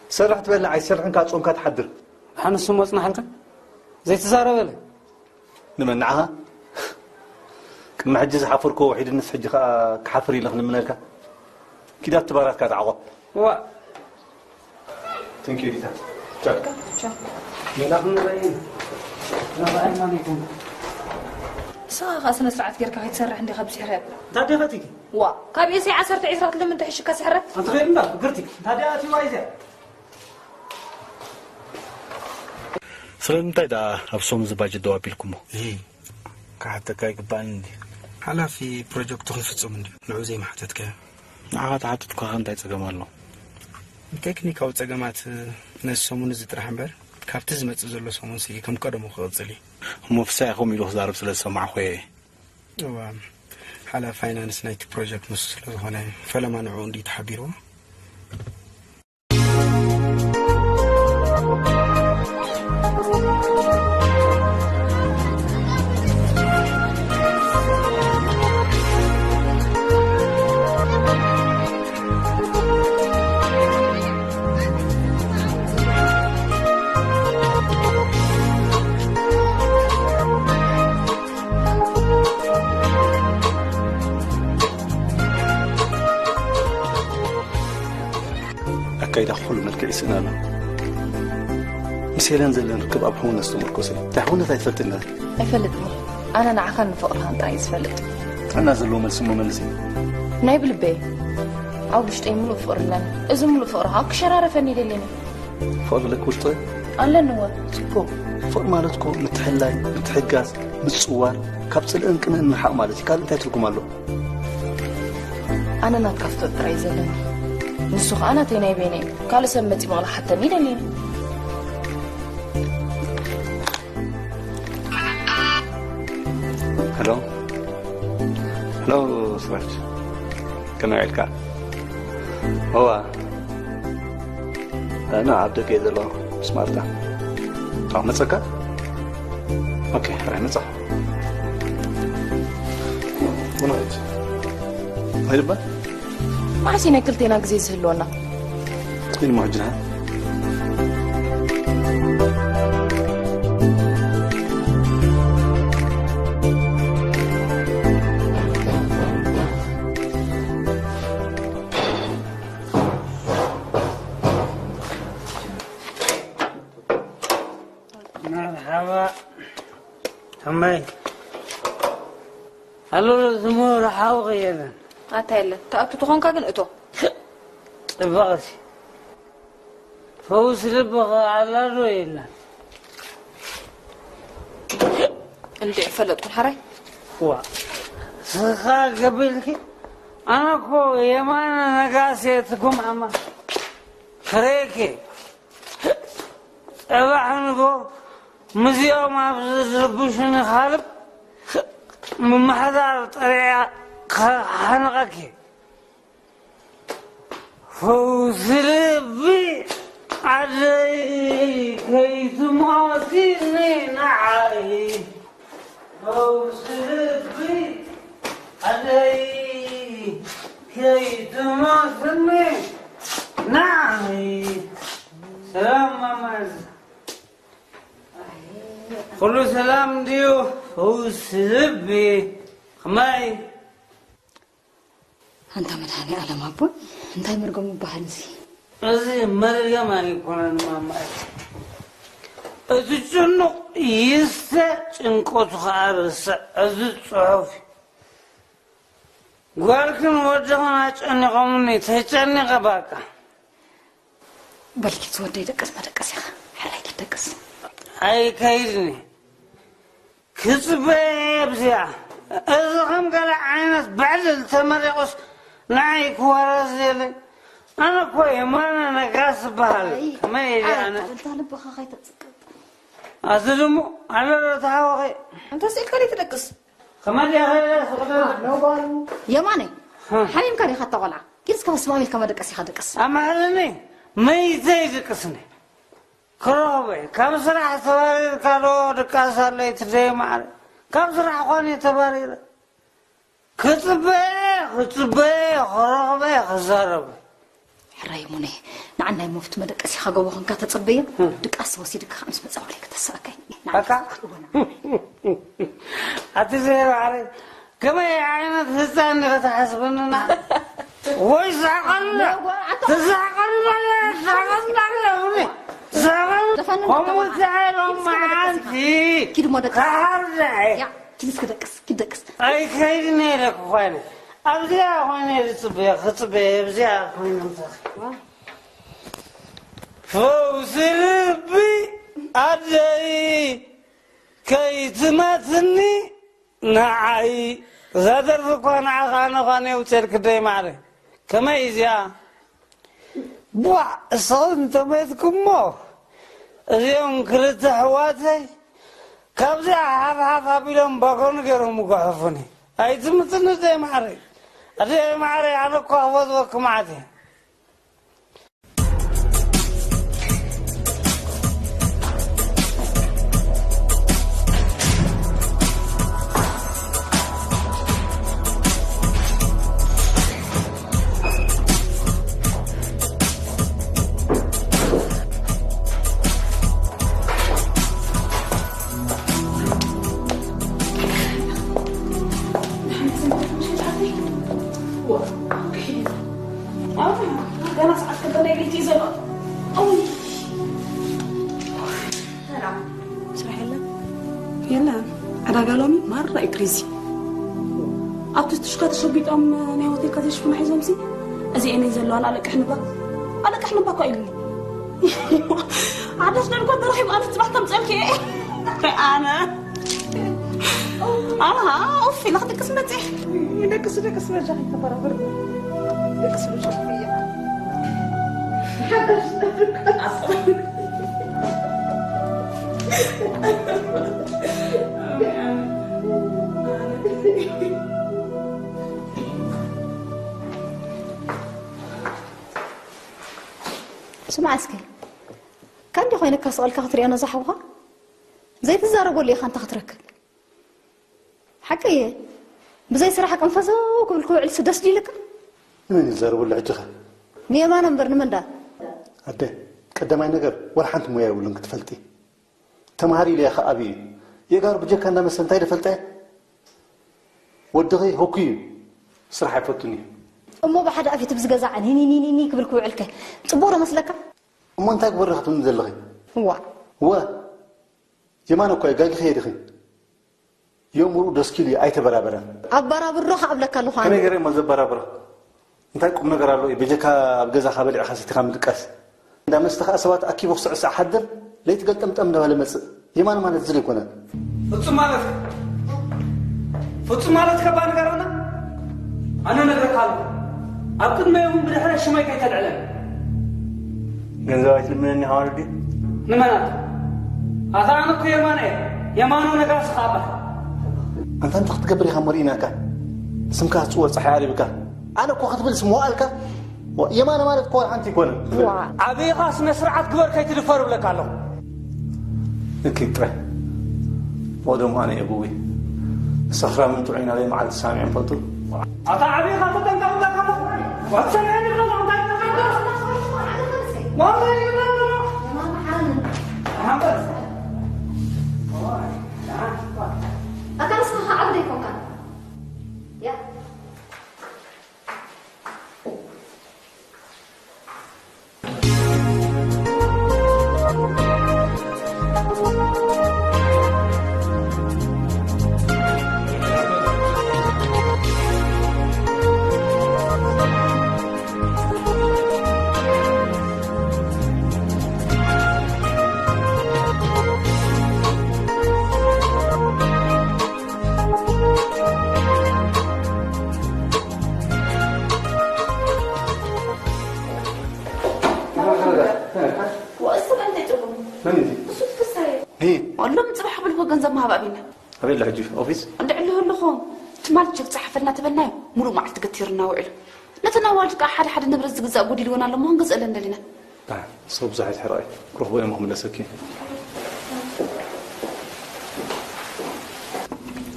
ትሰርሕ ትበልዕ፣ ኣይትሰርሕን ከኣ ጾምካ ትሓድር። ደሓን ንሱ እሞ ጽናሓልካ? ዘይትዛረበለ? ንመን ንዓኻ? ቅድሚ ሕጂ ዝሓፈርክዎ ውሒድንስ ሕጂ ከኣ ክሓፍር ኢለ ክልምነልካ? ኪድ ኣብቲ ባራትካ ተዓቖብ። ዋ። Thank you ዲታ። ቻው። ቻው። ሜላ ክንረኣየን። ንረኣየና ነይኮንኩ። ንስኻ ከኣ ስነ ስርዓት ጌርካ ከይትሰርሕ እንዲኻ ብስሕረት። እንታይ ዲኻ ትብሊ? ዋ፣ ካብ ኤስኣይ ዓሰርተ ዒስራ ትልምን ተሒሽካ ስሕረት? ኣንተ ኸይድ እንዳ፣ ግርቲ። እንታይ ዲኣ ኣትይዋ እዚኣ? ስለምንታይ ደኣ ኣብ ሰሙን እዚ ባጀት ደው ኣቢልኩሞ? እሂ፣ ክሓተካ ኣይግባእን እንድዩ። ሓላፊ ፕሮጀክቱ ክንፍጽም እንድዩ፣ ንዑ ዘይምሓተትካዮ። ንዓኻ ተሓተትኩኻ እንታይ ጸገም ኣሎ? ንቴክኒካዊ ጸገማት ነዚ ሰሙን እዚ ጥራሕ እምበር፣ ካብቲ ዝመጽእ ዘሎ ሰሙንሲ ከም ቀደሙ ክቕጽል እዩ። እሞ ፍሳይ ከምኡ ኢሉ ክዛረብ ስለ ዝሰማዕኩ እየ። እዋ፣ ሓላፊ ፋይናንስ ናይቲ ፕሮጀክት ንሱ ስለ ዝኾነ፣ ፈለማ ንዕኡ እንድዩ ተሓቢርዎ። ኣካይዳ ኩሉ መልክዕ ይስእን ኣሎ። ምስ ሄለን ዘለን ርክብ ኣብ ሕውነት ዝተመርኮሰ እዩ። እንታይ ሕውነት ኣይትፈልጥን ኢኻ? ኣይፈልጥን እየ። ኣነ ንዓኻን ንፍቕርኻን ጥራይ እየ ዝፈልጥ። ጥዕና ዘለዎ መልሲ እሞ መልሲ። ናይ ብልበይ። ኣብ ውሽጠይ ምሉእ ፍቕሪ ኣለኒ። እዚ ምሉእ ፍቕሪ ኸኣ ክሸራረፈኒ ኣይደልን እየ። ፍቕሪ ኣለኪ ውሽጢ? ኣለኒ እወ። ጽቡቕ። ፍቕሪ ማለት እኮ ምትሕልላይ፣ ምትሕግጋዝ፣ ምጽዋር፣ ካብ ጽልእን ቅንእን ምርሓቕ ማለት እዩ። ካልእ እንታይ ትርጉም ኣለዎ? ኣነ ናትካ ፍቶት ጥራይ እዩ ዘለኒ። ንሱ ኸኣ ናተይ ናይ በይነይ እዩ። ካልእ ሰብ መጺኡ ምቕላሕ ሓተኒ ኣይደልን። ሄሎ። ሄሎ፣ ስራጅ። ከመይ ውዒልካ? እዋ። ኣነ ኣብ ደገ እየ ዘለኹ፣ ምስ ማርታ። ኣብ መጸካ? ኦኬ፣ ሕራይ መጻ። ምናይት? ኣይድባ? መዓስ እዩ ናይ ክልቴና ግዜ ዝህልወና? ኢልሞ ሕጂ ንዓ። መርሓባ። ከመይ? ኣሎ ዝምሁር ሓውኺ የለን። ኣታ የለን። ተኣቱ ተኾንካ ግን እቶ። ጽብቕቲ። ፈውስ ልቢ ኸኣ ኣላ ዶ የለን? እንዴ ፈለጥኩ ሓራይ። ዋ። ስኻ ገቢልኪ? ኣነ እኮ የማነ ነጋሴ ትጉምኣማ። ፍሬኪ። ጽባሕ ንጎ ምስዚኦም ኣብ ዝርብሹኒ ካልብ ምምሕዳር ጥሪያ ክሓንቐኪ። ፈውሲ ልቢ ዓደይ ከይትሞትኒ ንዓይ። ፈውሲ ልቢ ዓደይ ከይትሞትኒ ንዓይ። ሰላም ማማዝ። ኩሉ ሰላም ድዩ? ፈውሲ ልቢ። ከመይ? ኣንታ መድሃኔ ኣለም ኣቦይ፣ እንታይ መርገሙ ይበሃል እዚ? እዚ መርገም ኣይኮነን ማማይ። እቲ ጭኑቕ ይስተ ጭንቀቱ ኸኣ ርስዕ። እዚ ጽሑፍ እዩ። ጓልክን ወድኽን ኣጨኒቖምኒ፣ ተጨኒቐ ባቃ። በልኪ ዝወደይ ደቅስ መደቀስ ኢኻ። ሕራይ ክትደቅስ። ኣይከይድኒ። ክጽበየ እየ ኣብዚኣ። እዚ ከም ገለ ዓይነት ብዕድል ተመሪቑስ ንዓይ ክወረስ የለን። ኣነ እኮ የማነ ነጋስ እበሃል። ኣይ፣ ከመይ ኢለ ኣይ፣ ኣነ? ኣታ ልብኻ ከይተጽቅጥ። ኣቲ ድሙ፣ ኣሎ ዶ ተሓወኸ? እንተ ስኢልካ ደይ ትደቅስ? ከመይ ኢለ ስቕደ? የማነ፣ ሃ። ሓሚምካ ዲኻ እታ ቆልዓ? ኪድ እስከ በስመ ኣብ ኢልካ መደቀስ ኢኻ ደቅስ። ኣማሕልኒ፣ መይተ ይድቅስኒ? ክረኽበ፣ ካብ ስራሕ ተባሪርካ ዶ ድቃስ ኣለይ ትደይ ማዕረ? ካብ ስራሕ እኳ እየ ተባሪረ። ክጽበየ፣ ክጽበየ፣ ክረኽበ፣ ክዛረበ። ሕራይ ሙነ፣ ንዓናይ ሞፍቲ መደቀሲኻ ጎቦ ኾንካ ተጸበየ። እም። ድቃስ ወሲድካ ምስ መጸ ማዕረ ከተሳእከይ። ንዓይ በቃ። ክትእወና። ኣቲ ዘይሮ ዓረ፣ ከመይ ዓይነት ህፃን ኢኻ ትሓስበንና? ወይ ስሕቐልና፣ ትስሕቐልና፣ ትስሕቐልና፣ ትስሕቐልና፣ ከምኡ ዘፈኑ ከምኡ ትሕሎም መዓልቲ ኪድ ሞ ደቅስ። ክሃርዳይ። ያ፣ ኪድ እስኪ ደቅስ፣ ኪድ ደቅስ። ኣይከይድን ኢለ እኮ ኮይነ። ኣብዚኣ ኮይነ ዝፅበየ፣ ክፅበየ፣ ኣብዚኣ ኮይነ ምሳኺ። ፈውሲ ልቢ ኣደይ ከይትመትኒ ንዓይ። እዛ ደርፊ እኳ ንዓኻ ኣነ እኳ ነየውፅኤልኪ ደይ ማዕረ። ከመይ እዚኣ? ቧዕ፣ እስኺ እንተመትኩሞ፣ እዚኦም ክልተ ኣሕዋተይ ካብዚኣ ሓፍ ሓፍ ኣቢሎም ባኮኒ ገይሮም ምጓሕፉኒ። ኣይትምትኒ ደይ ማዕረ። ኣደይ ማዕረ፣ ኣነ እኳ ክፈትወኪ መዓት እየ። ገና ሰዓት ክልተ ናይ ለይቲ እዩ ዘሎ። እውይ። ሰላም። ስራሕ የለን? የለን። ዕዳጋ ሎሚ ማራ እዩ ክሪዚ። ኣብቲ ትሽካ ተሸጒጦም ናይ ሆቴል ካዘሽፍና ሒዞምሲ፣ እዚኤን እየን ዘለዋ፣ ኣለቅሕንባ። ኣለቅሕንባ እኮ ኢሉኒ። ሓዳሽ ደርጓ ተረኺቡ፣ ኣነ ጽባሕ ከምጽአልኪ እየ። ኣነ። ኣሃ፣ ኡፍ ኢለ ክድቅስ መጽእ። ደቅስ፣ ደቅስ በጃኺ ተበራበሩ። ደቅስ በጃኺ። ስማዕ እስከ፣ ካንዲ ኮይነ ካስቐልካ ክትሪኦ ነዛ ሓውኻ? ዘይትዛረበሉ ኢኻ እንተ ክትረክብ። ሓቂ እየ። ብዘይ ስራሕ ቅንፈዘው ክብል ክውዕል ስደስ ድዩ ኢልካ? ንመን ይዛረበሉ ሕጂ ኸ? ንየማነ እምበር ንመን ደኣ? ኣደ፣ ቀዳማይ ነገር፣ ወላ ሓንቲ ሞያ የብሉን ክትፈልጢ። ተምሃሪ ኢለያ ኸዓ ኣብዩ። የጋሩ ብጀካ እንዳ መስተ እንታይ ደፈልጠ? ወድኺ ህኩይ እዩ። ስራሕ ኣይፈቱን እዩ። እሞ ብሓደ ኣፊት ብዝገዛዕ ኒኒኒኒ ክብል ክውዕልከ ጽቡቕ ዶ መስለካ? እሞ እንታይ ግበር ኢኻ ትብልኒ ዘለኺ? እዋ። እወ። የማነ እኮ እዩ፣ ጋጊ ከየድኺ። ዮም ሙሉእ ደስኪሉ እዩ፣ ኣይተበራበረን። ኣባራብሮ ከኣብለካ ኣለኹ ኣነ። ከመይ ገይረ እሞ ዘበራብሮ? እንታይ ቁም ነገር ኣለዎ? በጀካ ኣብ ገዛኻ በሊዕካ ሰቲኻ ምድቃስ። እንዳ መስተ ከኣ ሰባት ኣኪቡ ክስዕስዕ ሓድር፣ ለይቲ ገልጠምጠም እንዳበለ መጽእ። የማነ ማለት ዝል ኣይኮነን። ፍጹም ማለት፣ ፍጹም ማለት ከባ ንገረና። ኣነ ነግረካ ኣለኹ። ኣብ ቅድመ ይኹን ብድሕረ ሽመይ ከይተልዕለን። ገንዘብ ኣይትልምነኒ ኢኻ ማለት ድዩ? ንመናት? ኣታ ኣነ እኮ የማነ እየ። የማነ ነጋሲ ከኣ እባ። ኣንታ እንታይ ክትገብር ኢኻ እሞ ርኢናካ? ስምካ ክትጽውዕ ጸሓይ ዓሪብካ። ኣነ እኮ ክትብል ስም ወኣልካ? ዋ፣ የማነ ማለት እኮ ዋላ ሓንቲ ኣይኮነን። ዋ። ዓቢኻ ስነ ስርዓት ግበር ከይትድፈር እብለካ ኣለኹ። እኪ ጥራይ። ወደሞ ኣነ እየ ብዊ። ሰኽራምን ጥዑይን ኣበይ መዓልቲ ሰሚዖም ፈልጡ? ኣታ ዓቢኻ ተጠንቀቕ እብለካ ኣለኹ። ዋትሰምዐኒ ብለካ እንታይ ትጠንቀቕ? ዋላ ይብለካ ኣለኹ። ሓንበል። ኣታ ንስኻ ዓቢ ዶ ኣይኮንካን? ያ። ወእሱ እንታይ ጽቡቕ? መን እዩ? እሱ ፍሳየ። እይ። ሎም ጽባሕ ብልኮ ገንዘብ ምሃብ ኣቢና። ኣበይ ኣሎ ሕጂ? ኦፊስ? እንድዕልሁ ኣለኹ። ትማል ቸክ ጸሓፈልና ተበልናዮ። ሙሉእ መዓልቲ ገቲርና ውዒሉ። ነተን ኣዋልድ ከኣ ሓደ ሓደ ንብረት ዝግዛእ ጎዲልወን ኣሎ እሞ ክንገዝአለን ደሊና። ኣይ፣ ሰው ብዙሕ ኣይትሕረቒ። ክረኽቦ እዮም ክምለሰኪ።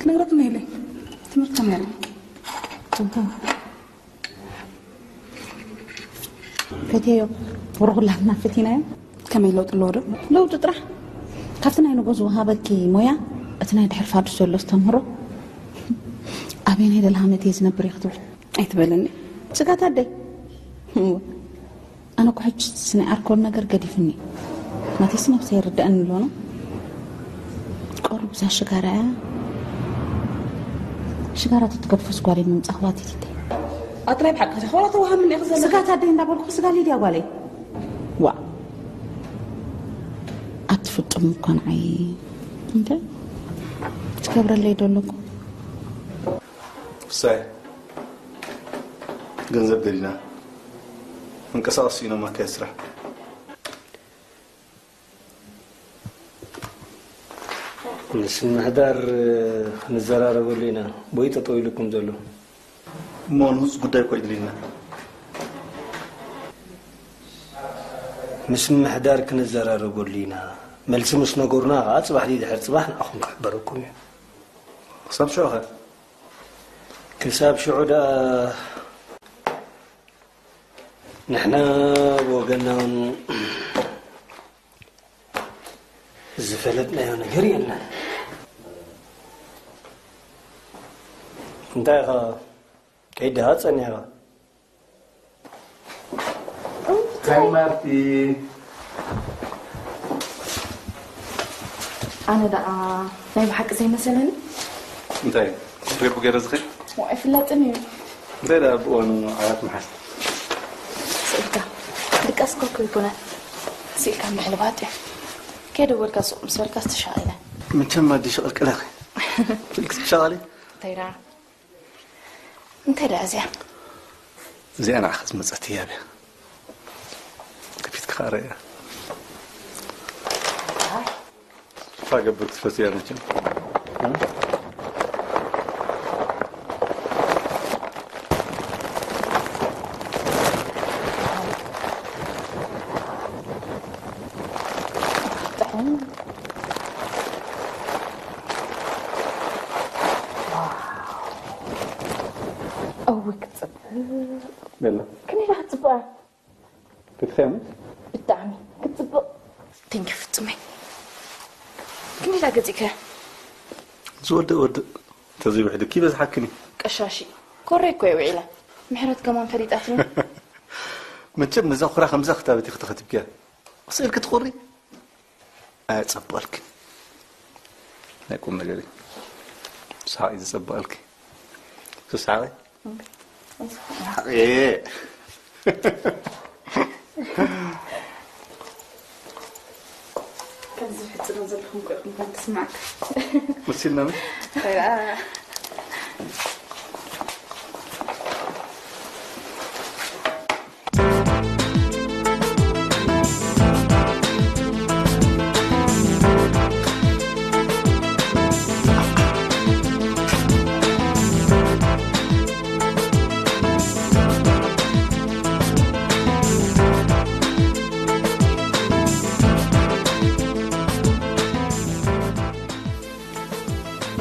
ክነግረኩም ኢለ። ትምህርቲ ተማሪ። ጽቡቕ። ፈትየዮ። ወረ ኩላትና ፈቲናዮ። ከመይ ለውጢ ኣለዎ ዶ? ለውጢ ጥራሕ። ካብቲ ናይ ንጎ ዝወሃበኪ ሞያ፣ እቲ ናይ ድሕሪ ፋዱስ ዘሎ ኣስተምህሮ፣ ኣበየናይ ደልሃመት እየ ዝነብር እየ ክትብል። ኣይትበለኒ። ስጋት ኣደይ። እወ። ኣነ እኮ ሕጂ ስነ ኣርኮል ነገር ገዲፍኒ። ናተይስ ነብሰይ ይርድኣኒ ኣሎ ነው። ቆርብ እዛ ሽጋራ እያ። ሽጋራ ተትገድፎስ ጓለይ ምምጻእ ክዋቲት ይደይ። ኣጥራይ ብሓቂ ኸላ ተዋሃምኒ ኢኺ ዘለኺ። ስጋት ኣደይ እንዳበልኩ ስጋ ሊድያ ጓለይ። ዋ። ኣቲ ፍጹም እኮ ንዓይ። እንተ ትገብረለይ ዶ ኣለኩ? ክሳይ ገንዘብ ደሊና። ምንቅስቃስ ስኢኖም ኣካየድ ስራሕ። ምስ ምሕዳር ክንዘራረበሉ ኢና። ቦይ ጠጠው ኢሉኩም ዘሎ። እሞ ንኡስ ጉዳይ እኮ እዩ ድልዩና። ምስ ምሕዳር ክንዘራረበሉ ኢና። መልሲ ምስ ነገሩና ከዓ ጽባሕ ድዩ ድሕሪ ጽባሕ ንዓኹም ክሕበረኩም እዩ። ክሳብ ሽዑ ኸ? ክሳብ ሽዑ ደኣ ንሕና ብወገንና እውን ዝፈለጥናዮ ነገር የለን። እንታይ ኢኻ ከይድኻ ጸኒሕኻ? ሃይ ማርቲ። ኣነ ደኣ ናይ ብሓቂ ዘይመሰለኒ። እንታይ? ሪቡ ገይረ ዝኸድ? ዋ፣ ኣይፍለጥን እዩ። እንታይ ደኣ ብእዋኑ ዓራት ምሓዝ? ስእልካ ድቃስ እኮ ኣይኮነን። ስኢልካ ምሕልባት እዩ። ከይደወልካ ሱቕ ምስ በልካ ዝተሻቐለ። መቸም ኣዲ ሸቐልቅለኺ። ስልኪ ትሻቐሊ? እንታይ ደኣ? እንታይ ደኣ እዚኣ? እዚኣ ንዓኻ ዝመጸት ህያብ እያ። ከፊትካ ኸኣ ርኣያ። እንታይ ገብር ክትፈትያ መቸም። ጥዑም። ዋው። እውይ ክትጽብቕ። ቤላ። ከመይ ኢላ ክትጽብቕ? ክትኸምስ? ብጣዕሚ ክትጽብቕ። ቴንኪ ፍጹመይ። ከመይ ኢላ ገጺእካያ? ዝወድእ ወድእ። እንተዘይውሕድኪ ይበዝሓክን እዩ። ቀሻሺ። ኮረይ እኮ እየ ውዒለ። ምሕረት ከማን ፈሊጣትኒ። መቸም ነዛ ኩራ ከምዛ ክታበት ኢኺ ተኸቲብክያ። ስእልኪ ትኾሪ? ኣየጸበልክን። ናይ ቁም ነገር እዩ። ሳቂ ዝጸበቐልኪ። ክሳቂ? ሓቂ። ከምዚ ሕጽኖ ዘለኹም እኮ ኢኹም ከም ትስማዕካ። መሲልና ምን?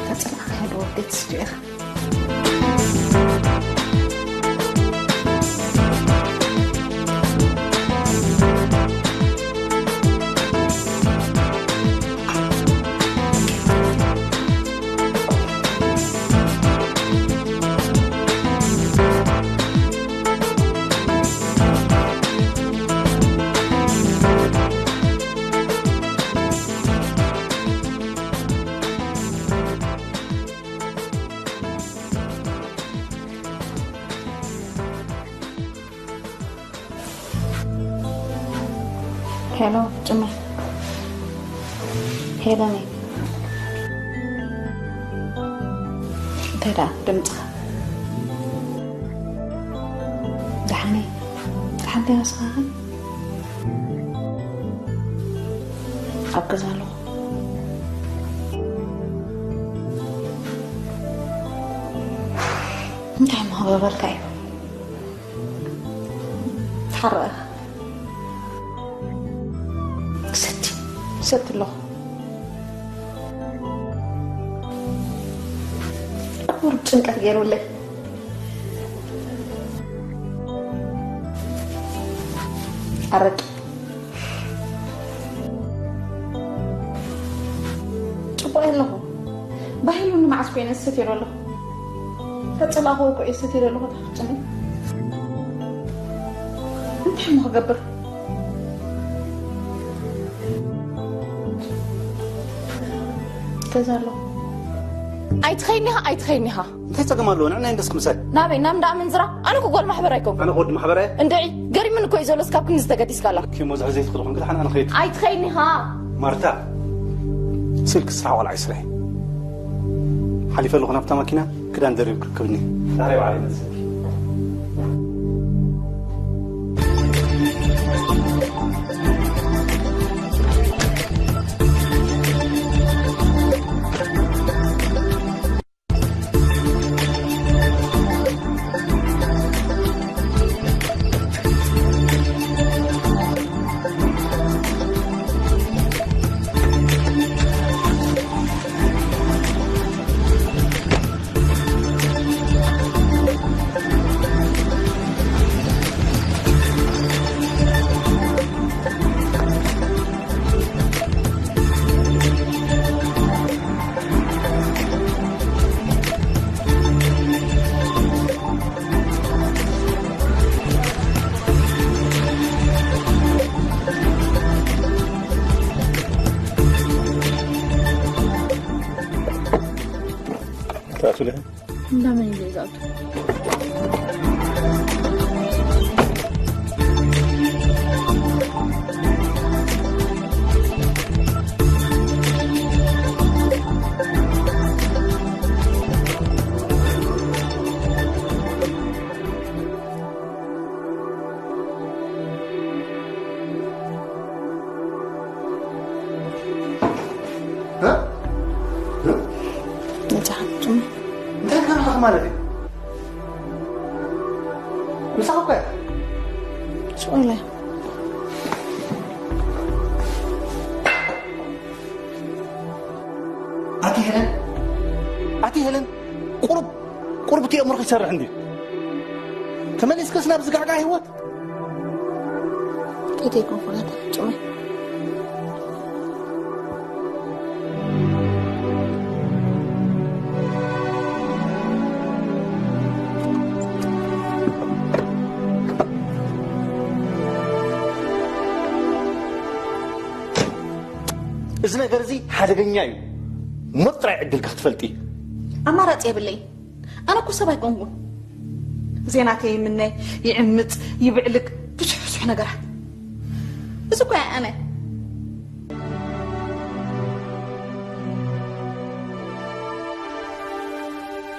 ተጽናዕካ ዶ ቤት ስቱዲዮኻ? ሄሎ፣ ጭመ። ሄለኒ። እንታይ ደኣ ድምፅኻ? ደሓነይ። ደሓን ዲኻ ንስኻ ኸ? ኣብ ገዛ ኣለኹ። እንታይ እሞ ክገብረልካ እዩ? ተሓረቐ። ክሰቲ፣ ክሰቲ ኣለኹ። ቁሩብ ጭንቀት ገይሩለይ። ኣረቂ። ጽቡቕ ኣለኹ። ባሂሉኒ መዓስ ኮይነ ዝሰትዮ ዘለኹ። ተጸላእኹ እኮ እየ ዝሰትዮ ዘለኹ፣ ተፈጽሙ። እንታይ እሞ ክገብር? ገዛ ኣለኹ። ኣይትኸይኒ ኢኻ፣ ኣይትኸይኒ ኢኻ። እንታይ ጸገም ኣለዎ? ንዕናይ እንደስ ክምሰል። ናበይ? ናብ እንዳ ኣመንዝራ? ኣነ እኮ ጓል ማሕበር ኣይኮንኩን። ኣነ ወዲ ማሕበር እየ። እንድዒ፣ ገሪሙኒ እኮ እዩ ዘሎ፣ እስካብ ክንድዚ ተገዲስካላ። ኪሞ ዝሕዘይ ትኽእል ኾንክ፣ ደሓን ኣነ ኸይድ። ኣይትኸይኒ ኢኻ። ማርታ፣ ስልክ ስራሕ ዋላ ኣይስራሕ። ሓሊፈ ኣለኹ ናብታ ማኪና፣ ክዳን ደሪብ ክርከብኒ። ዛሬ ባዕለይ መጽእ። ትኣትዉ ዲኹም? እንዳመን ኢለ ዝኣቱ? እ? እ? እንታይ ክገብረልካ ማለት እዩ? ምሳኻ እኮ እያ። ስቕ ኢለ። ኣቲ ሄለን፣ ኣቲ ሄለን፣ ቁሩብ፣ ቁሩብ እቲ ኣእምሮኺ ይሰርሕ እንድዩ። ተመሊስክስ ናብ ዝጋዕጋዕ ህይወት? ከይተይኮንኩ ናታ ጭመ። እዚ ነገር እዚ ሓደገኛ እዩ። ሞት ጥራይ ዕድልካ ክትፈልጢ። ኣማራጺ የብለይ። ኣነ እኮ ሰብ ኣይኮንኩን። ዜናተይ ይምነ፣ ይዕምጽ፣ ይብዕልግ፣ ብዙሕ ብዙሕ ነገራት። እዚ እኮ እየ ኣነ።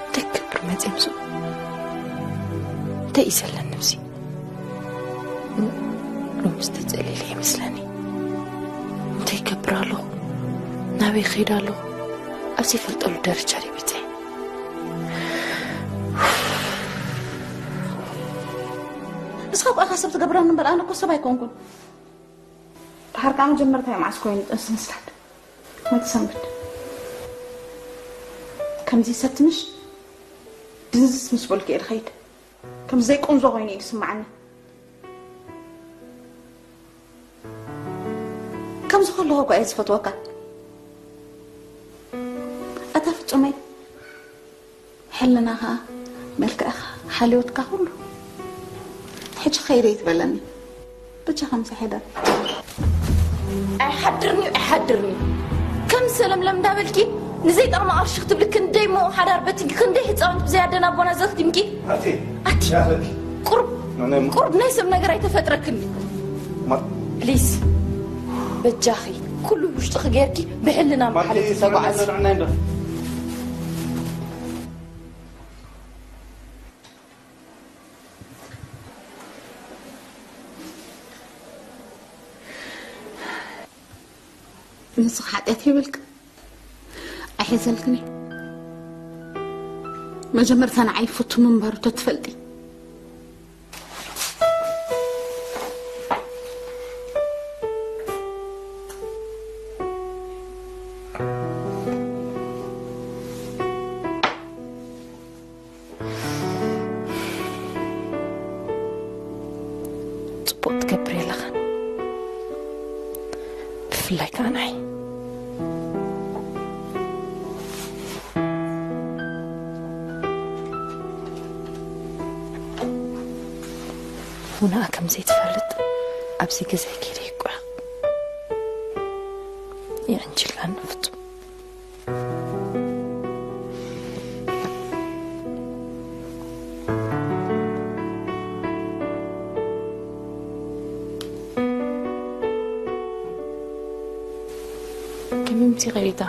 እንታይ ክገብር መፅዮም እዞም? እንታይ እዩ ዘለኒ ኣብዚ? ሎምስ ተጸሊለ ይመስለኒ። እንታይ ይገብር ኣለኹ? ናበይ ይኸይድ ኣለኹ? ኣብ ዘይፈልጠሉ ደረጃ ድየ በጺሐ? ንስኻ እኮ ኢኻ ሰብ ትገብረኒ እምበር፣ ኣነ እኮ ሰብ ኣይኮንኩን። ድሓር ከኣ መጀመርታ መዓስ ኮይኑ ጥንሲ ምስዳድ? መተሰንብድ። ከምዚ ሰብ ትንሽ ድንዝዝ ምስ በልኩ እየ ዝኸይድ። ከም ዘይቆንዞ ኮይኑ እዩ ዝስምዓኒ። ከምዚ ከለኹ እኮ እየ ዝፈትወካ። ኣታ ፍጹመይ፣ ሕልናኻ፣ መልክዕኻ፣ ሓልዮትካ፣ ኩሉ ሕጂ ከይደ ይትበለኒ። ብቻ ከምዚ ሕደር። ኣይሓድርኒ፣ ኣይሓድርኒ። ከም ሰለምለም እንዳበልኪ ንዘይጠቕማ ቅርሺ ክትብሊ ክንደይ እሞ ሓዳር በቲንኪ፣ ክንደይ ህፃውንቲ ብዘይ ኣደን ኣቦና ዘኽቲምኪ። ኣቲ፣ ኣቲ፣ ያኸኪ። ቁርብ፣ ናናይ ሞ- ቁርብ ናይ ሰብ ነገር ኣይተፈጥረክኒ። ማ- ፕሊዝ፣ በጃኺ፣ ኩሉ ውሽጥኺ ጌርኪ ብሕልና ማርቲ፣ መሓለፊ ተጓዓዚ። ስምዕና ንዕናይ እንዶ። ንስኺ ሓጢኣት የብልክ። ኣይሕዘልክን እየ። መጀመርታ ንዓይ ፍቱ ምንባሩ ተትፈልጢ። ጽቡቕ ትገብር ኣለኻ። ብፍላይ ከኣ ንዓይ። ሙናኣ ከም ዘይትፈልጥ ኣብዚ ገዛይ ከይደ ይቋዕ። የዕንጅላኒ ፍጹም። ከመይ ምሲኺ ሪታ?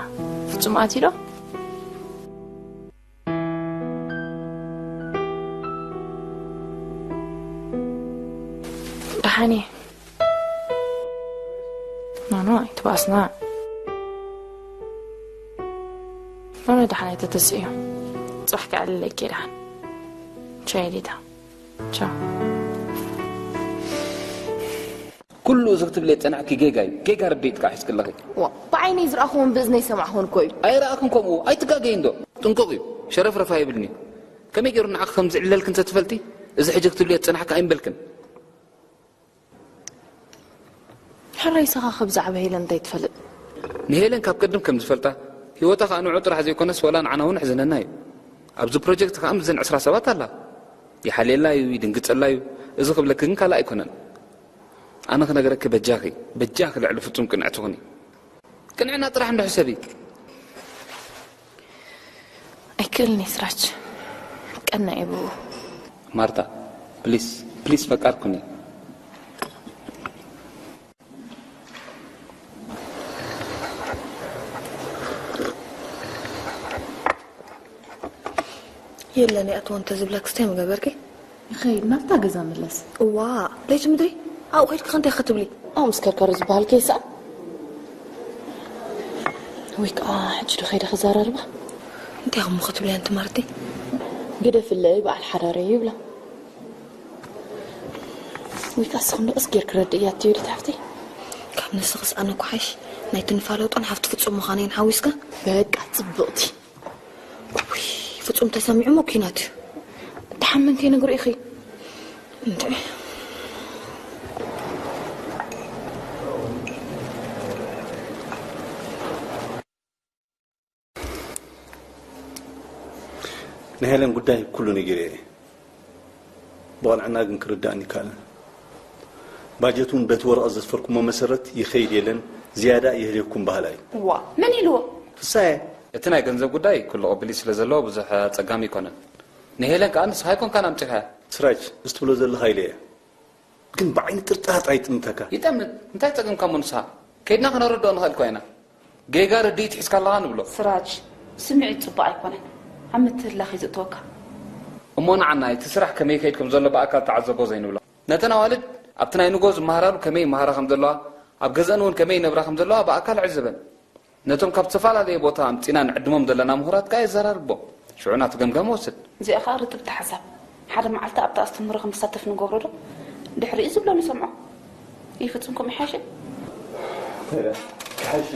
ፍጹም ኣትዩ ዶ? ደሓን እየ። ኖ፣ ኖ፣ ኣይትባእስና። ኖ፣ ኖ፣ ደሓን ኣይተተስእዮ። ጽባሕ ከዕልለኪ እየ ደሓን። ቻው ሪታ። ቻው። ኩሉ እዚ ክትብልዮ ዝጸናሕኪ ጌጋ እዩ። ጌጋ ርድኢት ከኣ ሒዝኪ ኣለኺ። ዋ፣ ብዓይነይ ዝረኣኹዎን ብእዝነይ ዝሰማዕኹዎን እኮ እዩ። ኣይረኣኽን ከምኡ፣ ኣይትጋገዪ እንዶ። ጥንቁቕ እዩ። ሸረፍረፍ ኣይብልን እዩ። ከመይ ገይሩ ንዓኺ ከም ዝዕለልኪ እንተትፈልጢ፣ እዚ ሕጂ ክትብልዮ ዝጸናሕኪ ኣይምበልክን። ሕራይ ንስኻ ካብ ብዛዕባ ሄለን እንታይ ትፈልጥ? ንሄለን ካብ ቅድም ከም ዝፈልጣ፣ ህይወታ ከኣ ንዕኡ ጥራሕ ዘይኮነስ ወላ ንዓና እውን የሕዝነና እዩ። ኣብዚ ፕሮጀክት ከኣ ምስዘን ዕስራ ሰባት ኣላ። ይሓልየላ እዩ፣ ይድንግጸላ እዩ። እዚ ክብለኪ ግን ካልእ ኣይኮነን። ኣነ ክነግረኪ በጃኺ፣ በጃኺ ልዕሊ ፍጹም ቅንዕቲ ኩኒ። ቅንዕና ጥራሕ እንዶ ሕሰቢ። ኣይክእልን እየ ስራች። ቀና እየ ብኡ። ማርታ፣ ፕሊስ፣ ፕሊስ ፈቃር ኩኒ። የለን ይኣትዎ እንተዝብለክስ እንታይ ምገበርኪ? ይኸይድ ናብታ ገዛ ምለስ። እዋ፣ ለይቲ ምድሪ ኣብኡ ከይድኪ ከ እንታይ ክትብሊ? ኣብኡ ምስ ከርከሩ ዝበሃል ከይስኣን። ወይ ከዓ ሕጂ ዶ ከይደ ክዘራርባ? እንታይ እሞ ክትብሊ ኣንቲ ማርቲ? ግደፍለይ በዓል ሓዳረይ ይብላ። ወይ ከዓ ንስኺ ንቕስ ጌርኪ ረድእያ ትብሊ ሓፍተይ። ካብ ንስኽስ ኣነ እኮ ሓይሽ ናይቲ ንፋለውጦን ሓፍቲ ፍጹም ምዃነይን ሓዊስካ። በቃ ጽብቕቲ። ውይ፣ ፍጹም ተሰሚዑ እሞ ኲናት እዩ። ደሓን መን ከይነግሮ ኢኺ? እንተ ናይ ሄለን ጉዳይ ኩሉ ነጊረ እየ። ብቐንዕና ግን ክርዳእኒ ይከኣልን። ባጀት እውን በቲ ወረቐት ዘስፈርኩሞ መሰረት ይኸይድ የለን፣ ዝያዳ የህልየኩም በሃላይ እዩ። ዋ፣ መን ኢልዎ? ፍሳየ። እቲ ናይ ገንዘብ ጉዳይ ኩሉ ቅብሊ ስለ ዘለዎ ብዙሕ ኣጸጋሚ ኣይኮነን። ንሄለን ከኣ ንስኻ ኣይኮንካን ኣምጺኻያ። ስራጅ፣ እዚ ትብሎ ዘለኻ ኢለ እየ። ግን ብዓይኒ ጥርጣረ ጥራይ ይጥምተካ። ይጠምት? እንታይ ጸገምካ እሞ ንስኻ? ከይድና ክነረድኦ ንኽእል እኳ ኢና። ጌጋ ርድኢት ሒዝካ ኣለኻ ንብሎ። ስራጅ፣ ስምዒት ጽቡቕ ኣይኮነን። ኣብ ምትህልላኽ እዩ ዘእትወካ። እሞ ንዓና እቲ ስራሕ ከመይ ይኸይድ ከም ዘሎ ብኣካል ተዓዘቦ ዘይንብሎ። ነተን ኣዋልድ ኣብቲ ናይ ንጎ ዝመሃራሉ ከመይ ይመሃራ ከም ዘለዋ፣ ኣብ ገዝአን እውን ከመይ ይነብራ ከም ዘለዋ ብኣካል ዕዘበን። ነቶም ካብ ዝተፈላለየ ቦታ ኣምጺና ንዕድሞም ዘለና ምሁራት ከኣ የዘራርቦ። ሽዑ ናቱ ገምጋም ወስድ። እዚኣ ከኣ ርጥብቲ ሓሳብ። ሓደ መዓልቲ ኣብቲ ኣስተምህሮ ከም ዝሳተፍ ንገብሮ ዶ? ድሕሪኡ ዝብሎ ንሰምዖ። ይፍጽም ከምኡ ይሓይሽ። ይሓይሽ።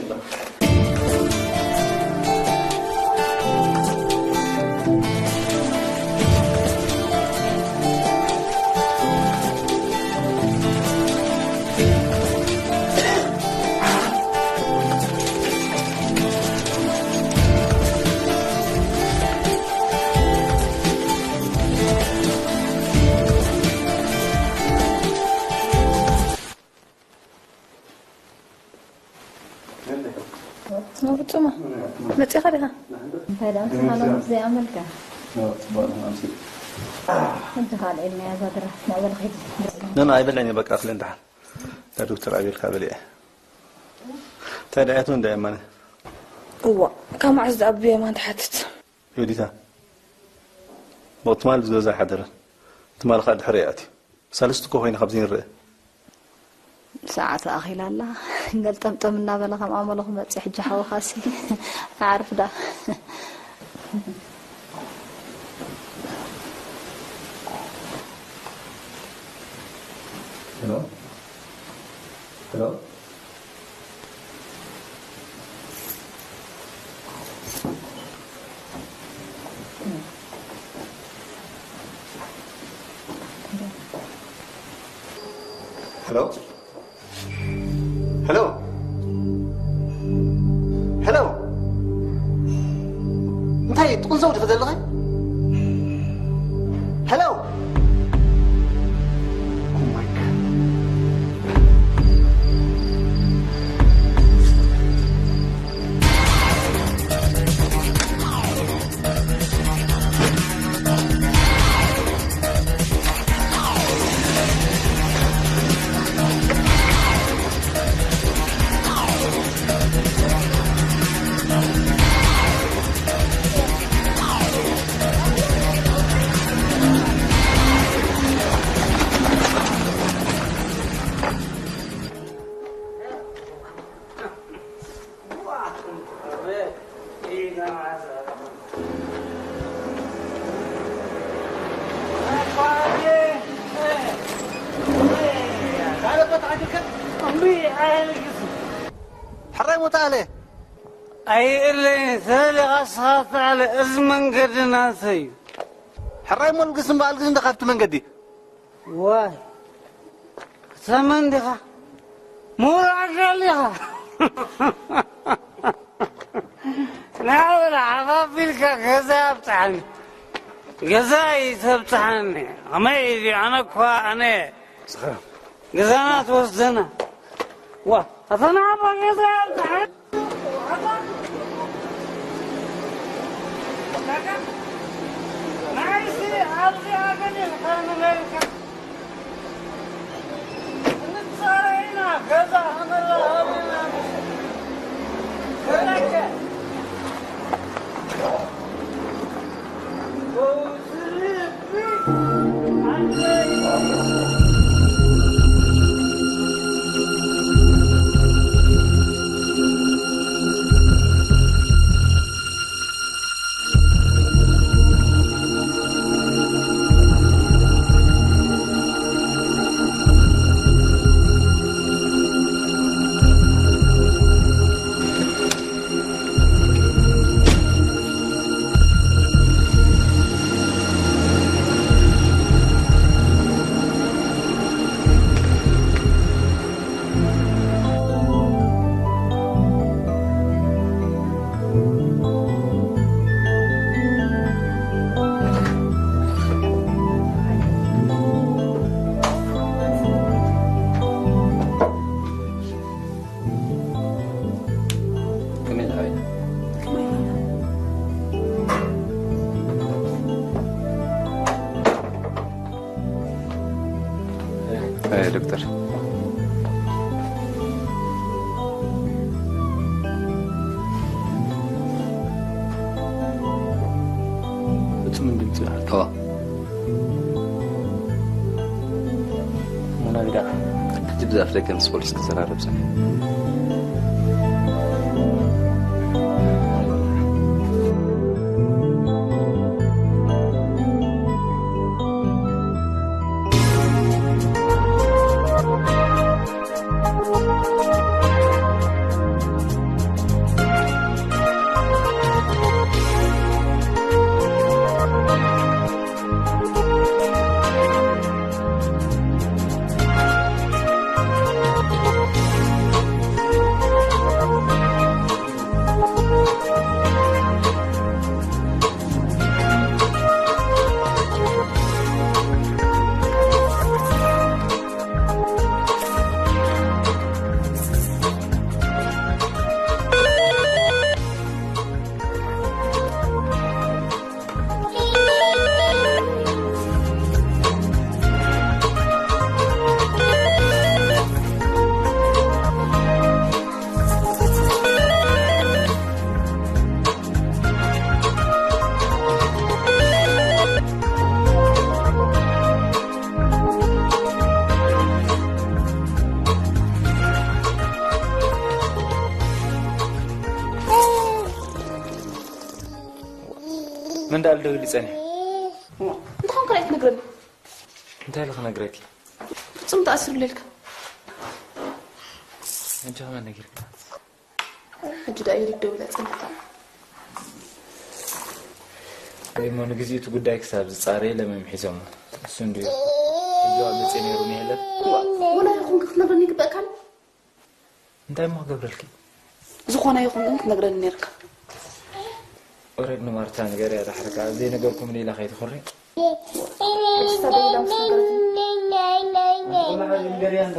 ፍጹማ፣ መጺኻ ዲኻ? እንታይ ደኣ ምስኻ ሎምስ ዘይኣመልካ? ሕጂ ካልእ ኢልናያ እዛ ድራፍት ናበል ኸይድ። ኖ፣ ኖ፣ ኣይበልዕን እየ፣ በቃ፣ ኣኽሊ እንድሓር። እታ ዶክተር ኣቤልካ በሊዐ። እንታይ ደኣ እያ ትብል እንዳ የማነ? እዋ፣ ካብ መዓዝ ደኣ ብየማን ትሓትት? ዮዲታ፣ ብትማል ምስ ገዛ ኣይሓደረን። ትማል ኸኣ ድሕሪ ይኣትዩ። ሳልስቲ እኮ ኮይና ካብዚ ንርአ። ሰዓት ኣኺላ ኣላ። ገልጠምጠም እናበለ ከም ኣመሉ ክመጽእ ሕጂ ሓውኻሲ። ኣዕርፍ ደኣ። ሄሎ? ሄሎ? ሄሎ? ሄሎ? ሄሎ? እንታይ ጥቕን ዘውዲ ዘለኸ? ሄሎ? Oh my God. ሕራይ ሞታ ኣለ። ኣይእለይ፣ ተደሊኻ ስኻ ተኣለ፣ እዚ መንገዲ ናተይ እዩ። ሕራይ ሞልግስ እምበኣል ግስ እንደ ካብቲ መንገዲ። ዋይ፣ ከተመን ዲኻ? ምሁር ኣካል ዲኻ? ናብራ ሓፋፊልካ ገዛ ኣብጽሓኒ። ገዛ ይተብጽሓኒ። ከመይ ኢዩ? ኣነ እኳ ኣነ ገዛና ትወስደና። ዋ፣ ኣታ ንዓባ ገዛ ኣብጽሓኒ። ዶክተር። ፍጹም ድምጺ። እዋ። መናግዳ። ሕጂ ብዛፍ ደገ ምስ ፖሊስ ክዘራረብ ጸኒሑ። መን ደኣ ደዊሉ ጸኒሑ? እንታይ ኮንካ ኣይትነግረኒ? እንታይ ኢለ ክነግረኪ? ፍጹም ተኣሲሩ ኢለልካ። ሕጂ ከመይ ነጊርካ? ሕጂ ደኣ ኢለልካ ደዊላ ጸኒሕካ። እሞ ንግዜኡ እቲ ጉዳይ ክሳብ ዝጻረ ለመም ሒዞሞ። እሱ እንድዩ። እዚዋ መጽእ ነይሩ ንሄለን። ወላ ይኹን ክትነግረኒ ይግበእካን። እንታይ እሞ ክገብረልኪ? ዝኾነ ይኹን ግን ክትነግረኒ ነይርካ። ኦረድ ንማርታ ንገርያ ዳሕርካ፣ ዘይነገርኩምኒ ኢላ ከይትኹሪ። ሕጂ እሳ ደዊላ ምስ ነገረትኒ። ንገርያ እንዶ።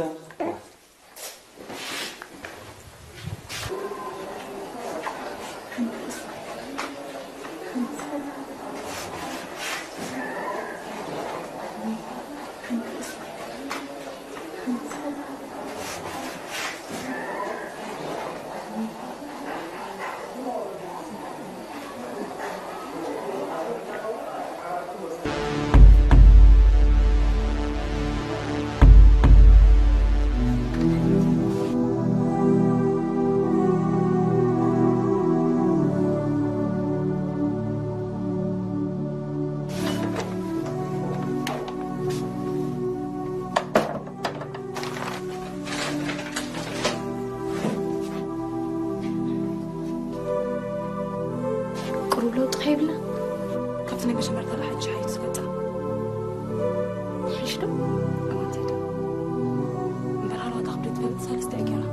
ቁሩብ ለውጢ ከይብላ? ካብቲ ናይ መጀመርታ ሓድሽ ሓይሽ ዝፈልጣ። ሓይሽ ዶ? እወ፣ እንታይ ዶ? እምበር ሃለዋታ ክብደት ትፈልጥ ሳልስቲ እያ ገይራ።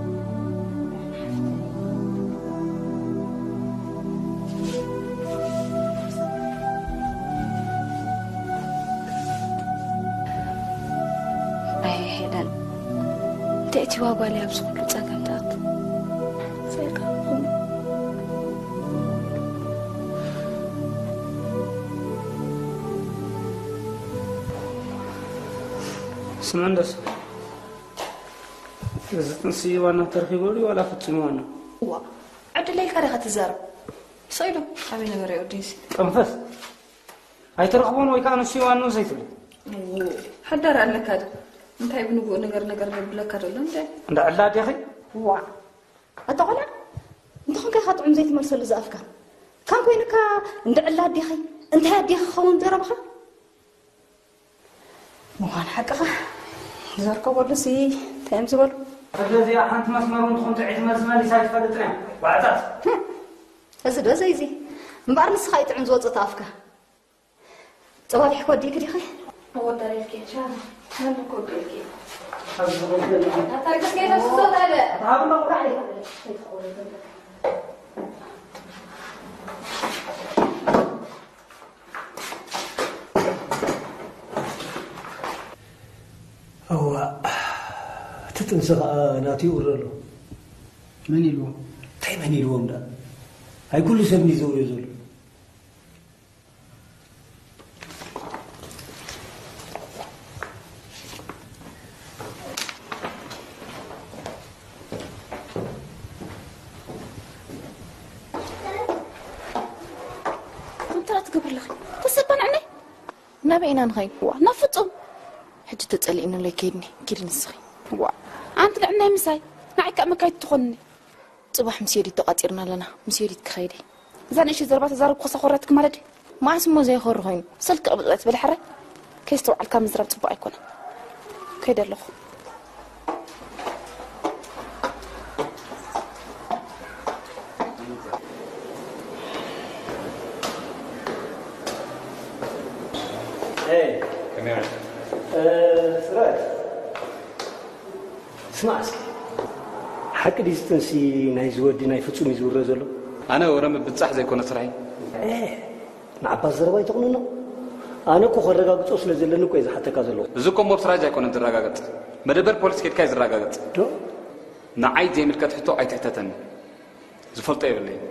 ኣይ ሄለን፣ እንታይ እቲ ዋጓ ኣብዚ ኩሉ ጸገም ትኣቱ? ሰይጣን። ስምዕንደስ፣ እዚ ጥንሲ ዋና ተረኺቡ ድዩ ዋላ ፍጹም ዋና? እዋ፣ ዕድለይ ኢልካ ዲኻ ትዛረብ? ሰይዶ፣ ኣበይ ነበረ ወደይሲ? ጠንፈስ። ኣይትረኽቦን ወይ ከዓ ንሱ ዋንኡ ዘይትብል? እዎ፣ ሓዳር ኣለካ ዶ? እንታይ ብንጉእ ነገር ነገር ነብለካ ዘሎ እንደ? እንዳ ዕላ ኣዴኺ? ዋ፣ ኣታ ቆልዓ፣ እንተኾንካ ኢኻ ጥዑም ዘይትመልሰሉ ዝኣፍካ። ካን ኮይኑካ እንዳ ዕላ ኣዴኺ፣ እንታይ ኣዴኺ ክኸውን ዘረባኻ? ምዃን ሓቅኻ። ዘርከበሉሲ እንታይ እዮም ዝበሉ? እዛ እዚኣ ሓንቲ መስመር እውን ትኹን ጥዕይቲ መልሲ መሊሳ ኣይትፈልጥን እያ። ዋዕታት። ህም፣ እዚ ዶ ዘይዚ? እምበኣር ንስኻ እዩ ጥዑም ዝወፅእ እቲ ኣፍካ። ጸባቢሕ ክወዲእኪ ዲኺ? ክወደልኪ፣ ቻ፣ መን ክወደልኪ? ኣብዚ ዝኾነ ኣታ ርግስ ጌታ ስሶት ኣለ። ኣብ ሃብሎ ቁራዕ ዲኻ? እዋ፣ እቲ ጥንሲ ኸኣ ናቱ ይውረ ኣሎ። መን ኢልዎ? እንታይ መን ኢልዎም ደኣ? ኣይ ኩሉ ሰብ እንድዩ ዘውርዮ ዘሎ። ትገብር ኣለኺ? ተሰባ ንዕነይ? ናበይ ኢና ንኸይድ? ዋ፣ ናብ ፍጹም። ሕጂ ተጸሊእኒ ኣሎ ይከይድኒ። ኪዲ ንስኺ። ዋ፣ ኣንቲ ንዕነይ ምሳይ። ንዓይ ከኣ መካይት ትኾንኒ። ጽባሕ ምስ ዮዲት ተቋጺርና ኣለና። ምስ ዮዲት ክኸይድ እየ። እዛ ንእሽተይ ዘረባ ተዛረብኩ ክሳብ ኮራትኪ ማለት ድዩ? መዓስ እሞ ዘይኾሪ ኮይኑ? ስልኪ ቅብጥበጥ በሊ ሕራይ። ከይስተውዓልካ ምዝራብ ጽቡቕ ኣይኮነን። ከይደ ኣለኹ። Hey, come here. Uh, right. ስማዕ እስኪ፣ ሓቂ ድዩ እዚ ጥንሲ ናይዚ ወዲ ናይ ፍጹም እዩ ዝውረ ዘሎ? ኣነ ወረ ምብጻሕ ዘይኮነ ስራሐይ። ኤ፣ ንዓባስ ዘረባ ኣይተቕንኖ። ኣነ እኮ ከረጋግጾ ስለ ዘለኒ እኮ እየ ዝሓተካ ዘለኹ። እዚ እኮ እሞ ብስራሕ ኣይኮነን ዝረጋገጽ። መደበር ፖሊስ ኬድካ እዩ ዝረጋገጽ። ዶ? ንዓይ ዘይምልከት ሕቶ ኣይትሕተተኒ። ዝፈልጦ የብለይን።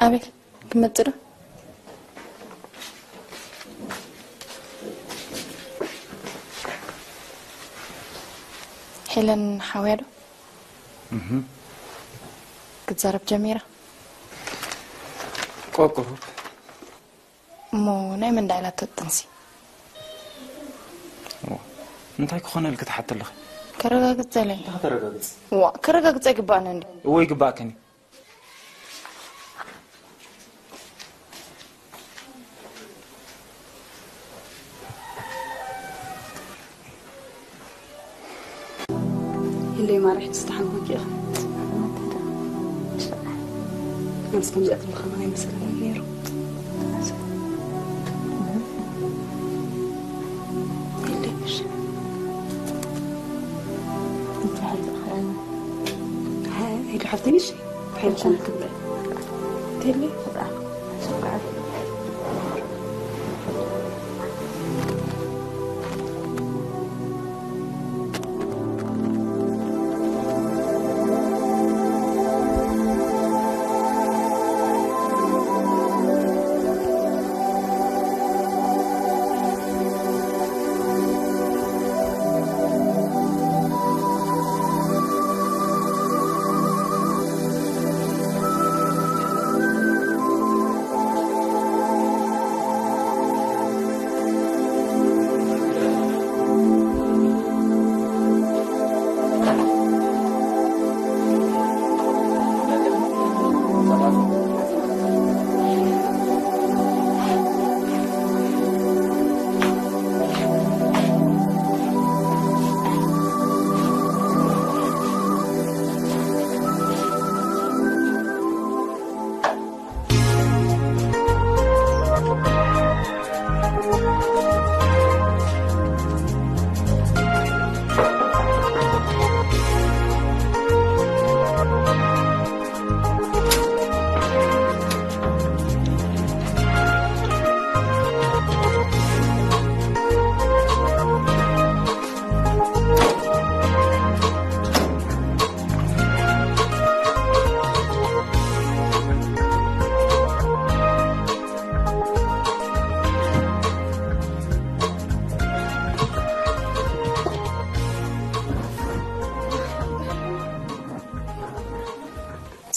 ኣቤል፣ ክመጽእ ዶ? ሄለን ሓውያ ዶ? ክትዛረብ ጀሚራ። ቆቁሩብ። እሞ ናይ መን ዳኣ ኢላቶ ጥንሲ? ዋ፣ እንታይ ክኾነልኪ ትሓቲ ኣለኺ? ከረጋግጽ ዘለ። እንታይ ከተረጋግጽ? ዋ፣ ከረጋግጽ ኣይግባእን እንዲ። እወ ይግባእክን እዩ። ህለይ ማርያ፣ ሕጂ ዝተሓንኮንኪ ኢኺ። ኣነስ ከምዚኣ ትብሊ ከማን ኣይመሰለንን ነይሩ። ህለይ፣ እሺ። እንታይ ሓንቲ ኢኺ? ሃ፣ ሄሎ ሓፍተይ፣ እሺ። ሓንቲ ክብረ። ህለይ።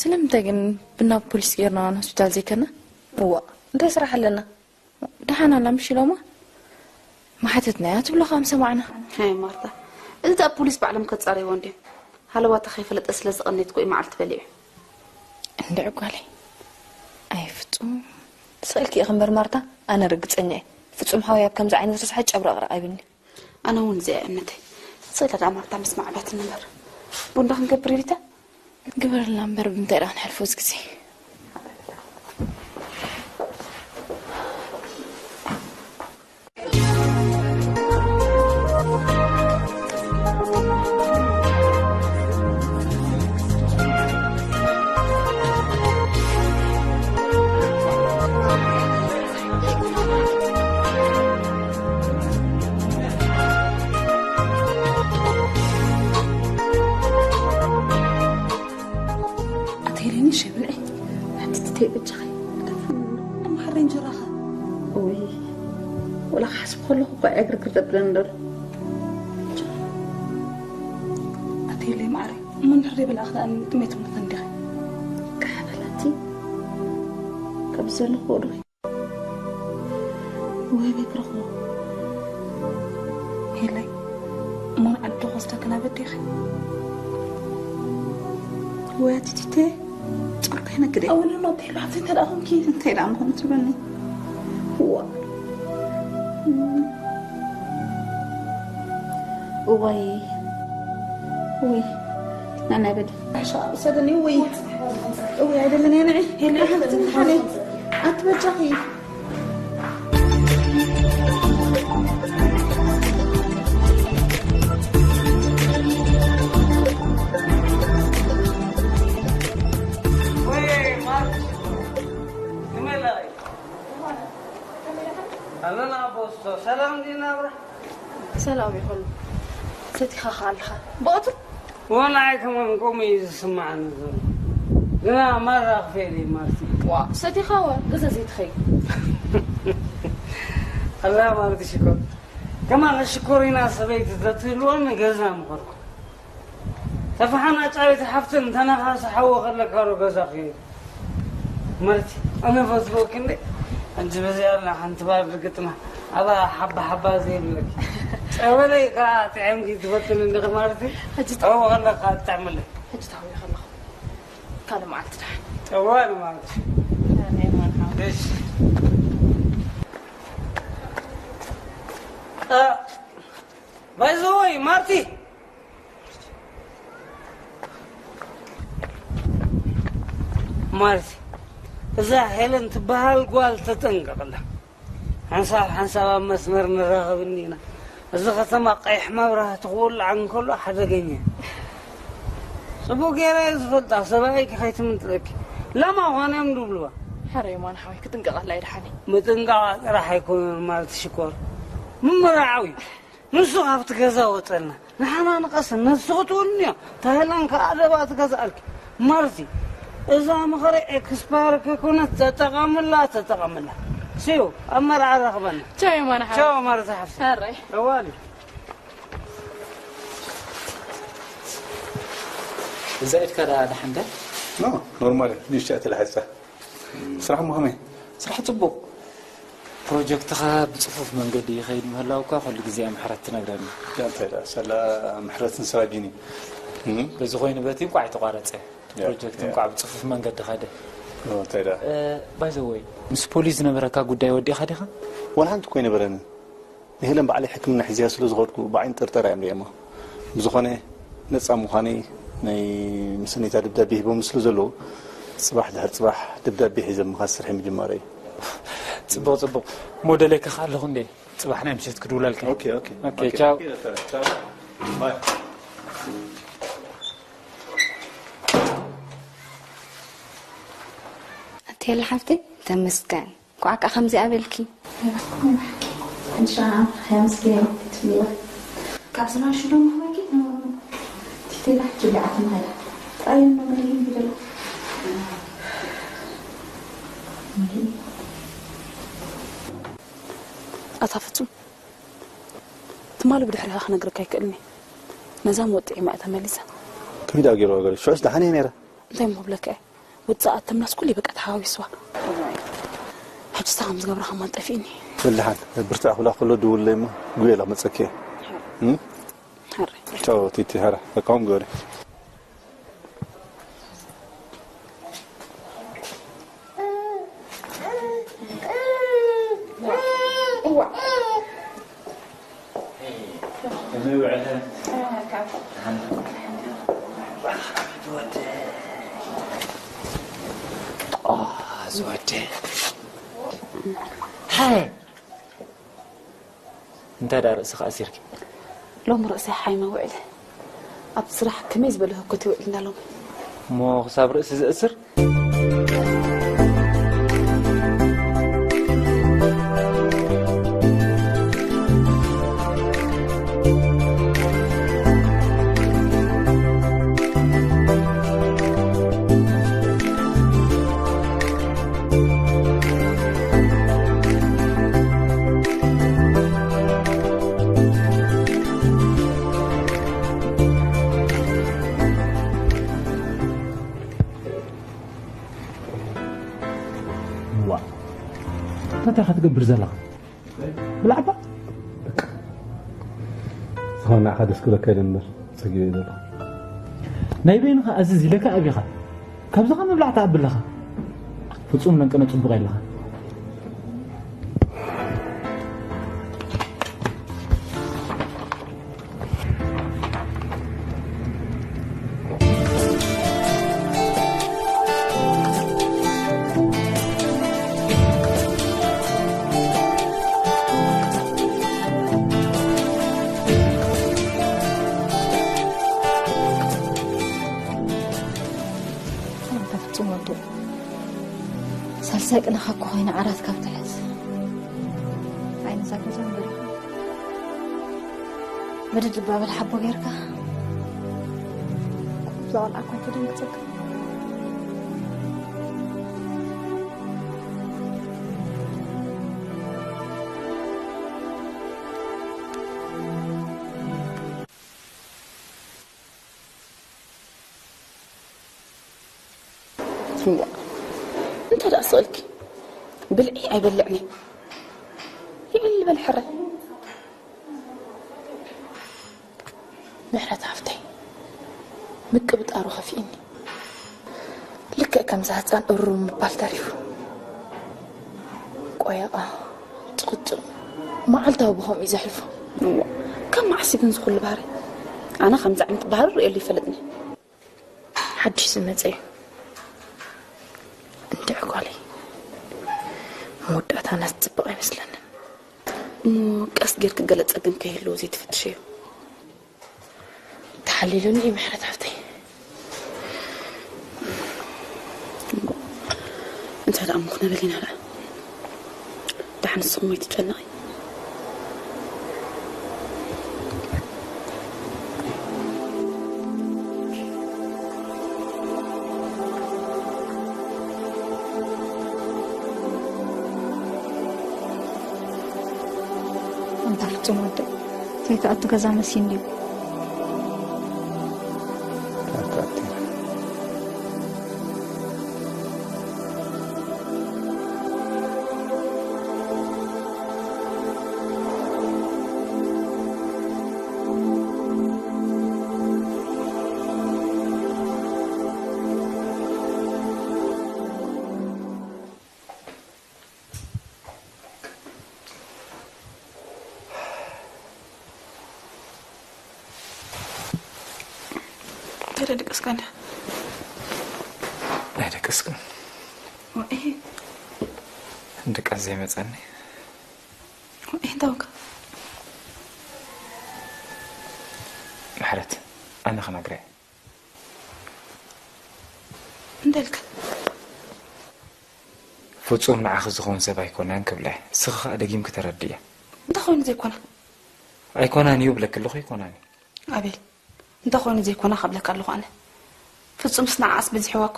ስለምንታይ ግን ብናብ ፖሊስ ገይርና ሆስፒታል ዘይከና? እዋ፣ እንታይ ስራሕ ኣለና? ደሓን ኣላ ምሽ ኢሎማ? መሓተትናያ ትብሎ ከም ሰማዕና። ሃይ ማርታ፣ እዚ ደኣ ፖሊስ ባዕሎም ከጻረይዎ እንድዮም። ሃለዋታ ከይፈለጠ ስለ ዝቐነይት እኮ እዩ መዓልቲ በሊዑ። እንድዒ ጓለይ። ኣይ ፍጹም። ስቕ ኢልኪ ኢኺ እምበር ማርታ፣ ኣነ ርግጸኛ እየ። ፍጹም ሓወይ ኣብ ከምዚ ዓይነት ርስሓት ጨብረቕረቕ ኣይብልኒ። ኣነ እውን እዚኣ እያ እምነተይ። ስቕ ኢላ ደኣ ማርታ ምስ ማዕባትኒ እምበር። ቡን ዶ ክንገብር ሪታ? ግበረልና እምበር ብምንታይ ደኣ ክንሕልፎ እዚ ግዜ? ኣትሄለኒ ሸብልዒ ሓንቲ ትተይ በጃኺ። መሓረ እንጀራኻ። ወይ፣ ወላ ክሓስብ ከለኹ እኳ እያ ግርግር ዘብለኒ ዘሎ። ኣቲ የለይ ማዕረ። እሞ እንድሕር ዘይበላእኺ ደኣ ጥሜት እሞ ተንዲኺ። ቃሕ በላቲ። ካብ ዘለኽዎ ዶ? ወይ ቤት ረኽቦ። የለይ። እሞ ንዓዲ ዶ ክወስደክን ኣበዴኺ? ወይ ኣቲቲቴ። ጾርካ ይነግደ። ኣውንኖ፣ እንታይ ኢሉ ሓፍቲ፣ እንታይ ደኣ ኾንኪ? እንታይ ደኣ ምኾነ ትብለኒ? ዋ። እዋይ። ውይ። ናናይ በዲ። ሓሻ፣ ውሰደኒ፣ ውይ። ውይ፣ ኣይደልን፣ እየ ንዒ። የለ፣ ሓፍቲ፣ ሓለይ። ኣትበጃኺ። ወይ፣ ማርክ። ክመይ ኣለኺ? ኣለና ኣቦ ስቶ፣ ሰላም ዲና ኣብርሃ? ሰላም ይኹን። ሰቲኻ ኸ ኣለኻ? ብቐትሩ? ወላሂ ከማን ከምኡ እዩ ዝስምዓኒ ዘሎ። ግና ማራ ክፈሊ ማርቲ። ዋ፣ ሰቲኻ ዋ፣ ገዛ ዘይትኸይድ። ኣላ ማርቲ ሽኮር። ከማን ሽኮር ኢና ሰበይቲ ተትህልወኒ ገዛ ምኸድኩ። ተፈሓና ጫዊት ሓፍትን ተነኻሲ ሓዊ ከለካ ዶ ገዛ ክይድ? ማርቲ፣ ኣነ ፈትወኪ እንዴ? ሕጂ በዚኣ ኣላ ሓንቲ ባር ርግጥና። ኣባ ሓባ ሓባ ዘይብለኪ። ጸበለይ ከኣ ጥዕምኪ ትፈትኒ እንዲኺ ማርቲ? ሕጂ ተ- ኣብኡ ከለካ ትጥዕምለይ። ሕጂ ተሃውየ ከለኹ። ካልእ መዓልቲ ደሓን። ጠዋል ማርቲ። ኣሜን፣ መርሓባ። እሺ። አ፣ ባይ ዘ ወይ፣ ማርቲ። ማርቲ፣ እዛ ሄለን ትበሃል ጓል ተጠንቀቕላ። ሓንሳብ ሓንሳብ ኣብ መስመር ንራኸብ እንዲና። እዚ ከተማ ቀይሕ መብራህቲ ክውላዕ እንከሎ ሓደገኛ እዩ። ጽቡቕ ገይረ እየ ዝፈልጣ፣ ሰብኣይኪ ከይትምንጥለኪ። ላማ ኾነ እዮም ዝብልዋ። ሕረ የማን ሓወይ፣ ክጥንቀቐላ እየ ደሓነይ። ምጥንቃቕ ጥራሕ ኣይኮነን ማርቲ ሽኮር። ምምርዓው እዩ። ንሱ ካብቲ ገዛ ወጸልና። ንሓና ንቐስን፣ ንሱ ክትውንዮ። ታይላንድ ከኣ ደባ ትገዝኣልኪ። ማርቲ፣ እዛ ምኽሪ ኤክስፓየር ከይኮነት ተጠቐምላ፣ ተጠቐምላ። ሲዩ፣ ኣብ መርዓ ራኽበና። ቻው የማነ ሓወይ። ቻው ማርቲ ሓፍቲ። ሕራይ። ጠዋሊ። እዛ ኢድካ ደኣ ደሓን ዶ? ኖ፣ ኖርማል እዩ። ንእሽቶ እያ ተላሒጻ። ስራሕ እሞ ከመይ? ስራሕ ጽቡቕ። ፕሮጀክትኻ ብጽፉፍ መንገዲ ይኸይድ ምህላው እኳ ኩሉ ግዜ እያ ምሕረት ትነግረኒ። ያ እንታይ ደኣ፣ ሰላ ምሕረትን ስራጅን እዩ። እም? በዚ ኮይኑ በቲ እንቋዕ ተቋረጸ። ያ፣ ፕሮጀክት ያ። እንቋዕ ብጽፉፍ መንገዲ ኸደ። ኦ፣ እንታይ ደኣ? እ፣ ባይ ዘ ወይ፣ ምስ ፖሊስ ዝነበረካ ጉዳይ ወዲእኻ ዲኻ? ዋላ ሓንቲ እኮ ኣይነበረንን። ንሄለን ባዕለይ ሕክምና ሒዝያ ስለ ዝኸድኩ ብዓይኒ ጥርጠራ እዮም ሪኦማ። ብዝኾነ ነጻ ምዃነይ ናይ ምስነይታ ደብዳቤ ሂቦም ስለ ዘለዉ፣ ጽባሕ ድሕሪ ጽባሕ ደብዳቤ ሒዘ ምኻድ ስርሐይ ምጅማረይ እዩ። ጽቡቕ፣ ጽቡቕ። እሞ ደልየካ ከኣ ኣለኹ እንዴ? ጽባሕ ናይ ምሸት ክድውለልካ። ኦኬ፣ ኦኬ። ኦኬ፣ ኦኬ። ቻው። ኦኬ፣ ቻው። ባይ። ኣቲ የለ ሓፍተይ፣ ተመስገን። እንኳዕ ከኣ ከምዚኣ በልኪ። ሕጂ ከዓ ከምስገን ትብልዋ። ካብ ዝናሹ ዶ ምዃንኪ? ቲቴላ ሕጂ ሊዓት ማለ። ጥራይ እኖ መሊእ ይደሎ። ኣታ ፍጹም፣ ትማሊ ብድሕሪኻ ክነግረካ ኣይክእልን እየ። ነዛ መወጥዒ እያ ተመሊሳ። ከመይ ደኣ ገይርዋ ገለ? ሽዑስ ደሓን እየ ነይረ። እንታይ እሞ ክብለካ እየ? ውጽኣት ተምላስ ኩሉ በቃ ተሓዋዊስዋ። ሕጂ ስኻ ከም ዝገብራ ከማን ጠፊእኒ። በል ደሓን፣ ብርትዕ ክብላ ከሎ ድውለይ እሞ ጉየላ መጸኪ እየ። እም? ሕራይ። ቻው ቲቲ፣ ሕራ፣ በቃ ሆም ግበሪ። ዝወደ። እንታይ ደኣ ርእስኻ ኣሲርኪ? ሎሚ ርእሰይ ሓይመ ውዒለ። ኣብ ስራሕ ከመይ ዝበለ ህኮት ይውዕል እንዳ ሎሚ። እሞ ክሳብ ርእሲ ዝእስር? እንታይ ኢኻ ትገብር ዘለኻ? ብላዕባ ዝኾነ ንዓኻ ደስ ክብለካ ኢለ እምበር ጸጊበ እየ ዘለኹ። ናይ በይንኻ ኣዝዝ ኢለካ ኣቢኻ ካብዚ ኸ ምብላዕ ትኣቢ ኣለኻ። ፍጹም ለንቅነ ጽቡቕ የለኻ። ኣንታ ፍጹም ወደይ፣ ሳልሳይ ቅነኻ እኮ ኮይነ ዓራት ካብ ትሕዝ። ዓይኒ እዛ ገዛ እምበር ኢኻ። መደድ ልባ በል ሓቦ ጌርካ። እዛ ቆልዓ እኳ ኣይተደንግጸካ። እምቧእ፣ እንተ ደኣ ስቕ ኢልኪ ብልዒ ኣይበልዕን እየ። ይዕል በል ሕራይ። ምሕረት ሓፍተይ፣ ምቅብጣሩ ከፊእኒ። ልክዕ ከምዛ ህጻን እሩም ምባል ተሪፉ። ቆየቓ፣ ጭቕጭቕ፣ መዓልታዊ ብኸምኡ እዩ ዘሕልፎ። እዋ፣ ካብ መዓስ እዩ ግን ዝኹሉ ባህሪ? ኣነ ከምዚ ዓይነት ባህሪ ርእየሉ ይፈልጥኒ። ሓድሽ ዝመጸ እዩ። እንድዒ ጓለይ፣ መወዳእታና ዝጽብቕ ኣይመስለንን። እሞ ቀስ ጌርኪ ገለ ጸገም ከይህልዎ ዘይትፍትሽዮ? ተሓሊሉኒ እዩ ምሕረት ሓፍተይ። እንታይ ደኣ እሞ ክነበል ኢና ደኣ? ደሓን ንስኹም ኣይትጨነቒ። ኣንታ ፍጹም ወደይ፣ ዘይትኣቱ ገዛ መሲሉ ድዩ? ኣትኣቱ። እንታይ ደቀስካ እንዳ? ኣይደቀስኩን። ወኤ። ድቃስ ዘይመጸኒ። ወኤ፣ እንታይ ወካ? ምሕረት፣ ኣነ ክነግረ። እንታይ ኢልካ? ፍጹም ንዓኺ ዝኸውን ሰብ ኣይኮነን ክብለ። እስኺ ኸኣ ደጊምኪ ተረድእያ። እንታይ ኮይኑ ዘይኮነ? ኣይኮናን እዩ ብለኪ ኣለኹ፣ ኣይኮናን እዩ። ኣቤል፣ እንታይ ኮይኑ ዘይኮነ ከብለካ ኣለኹ ኣነ። ፍጹምስ ንዓኣስ በዚሕዋ እኳ።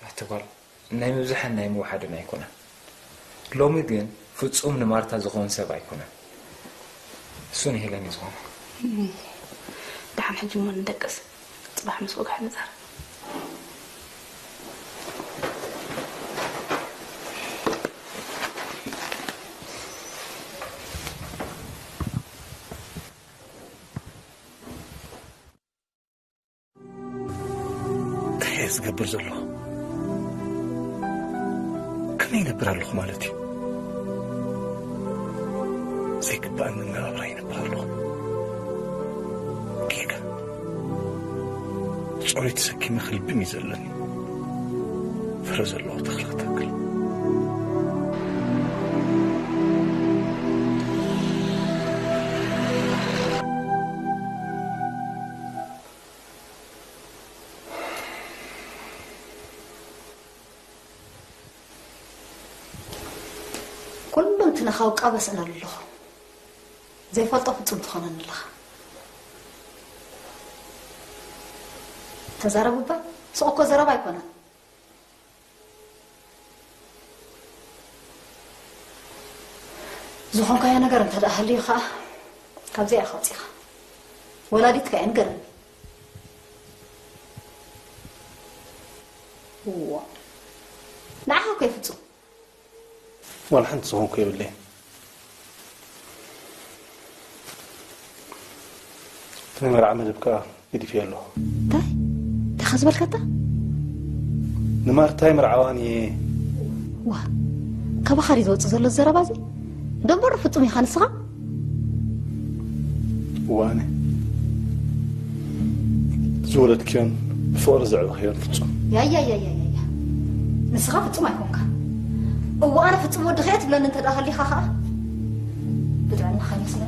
ኣቲ ጓል፣ ናይ ምብዛሕን ናይ ምውሓድን ኣይኮነን። ሎሚ ግን ፍጹም ንማርታ ዝኸውን ሰብ ኣይኮነን። እሱ ንሄለን እዩ ዝኾነ። እም፣ ደሓን ሕጂ እሞ ንደቅስ። ጽባሕ ምስ ወግሐ ንዛረብ። እንታይ እየ ዝገብር ዘለኹ? ከመይ ይነብር ኣለኹ ማለት እዩ? ዘይግባእኒ መነባብራ ይነብር ኣለኹ። ጌጋ። ጾረይ ተሰኪመ ክልብም እዩ ዘለኒ። ፍረ ዘለዎ ተኽሊ ክተክል። ኩሉ እንትንኻ ውቃበ ስእነሉ ኣለኹ። ዘይፈልጦ ፍጹም ትኾነኒ ኣለኻ። ተዛረብ እባ፣ ስቕ እኮ ዘረባ ኣይኮነን። ዝኾንካዮ ነገር እንተ ደኣ ሃልዩ ኸኣ፣ ካብዚኣ ኢኻ ወጺኻ። ወላዲትካ እየን ገርኒ። እዋ። ንዓኻ እኮ እዩ ፍጹም። ዋላ ሓንቲ ዝኾንኩ የብለይን። ናይ መርዓ መደብ ከኣ ገዲፈዮ ኣለኹ። እንታይ እንታይ ዝበልካታ? ንማርታይ መርዓዋን እየ። ዋ፣ ካባኻ ድዩ ዝወጽእ ዘሎ ዘረባ እዚ? ደንበሩ ፍጹም ኢኻ ንስኻ። እዋነ ዝወለድክዮን ብፍቕሪ ዘዕበኽዮን ፍጹም። ያያያያያያ፣ ንስኻ ፍጹም ኣይኮንካ። እወ፣ ኣነ ፍጹም ወዲ ኸየ ትብለኒ እንተ ደኣ ሃሊኻ ኸኣ ብጥዕናኻ ይመስለኒ።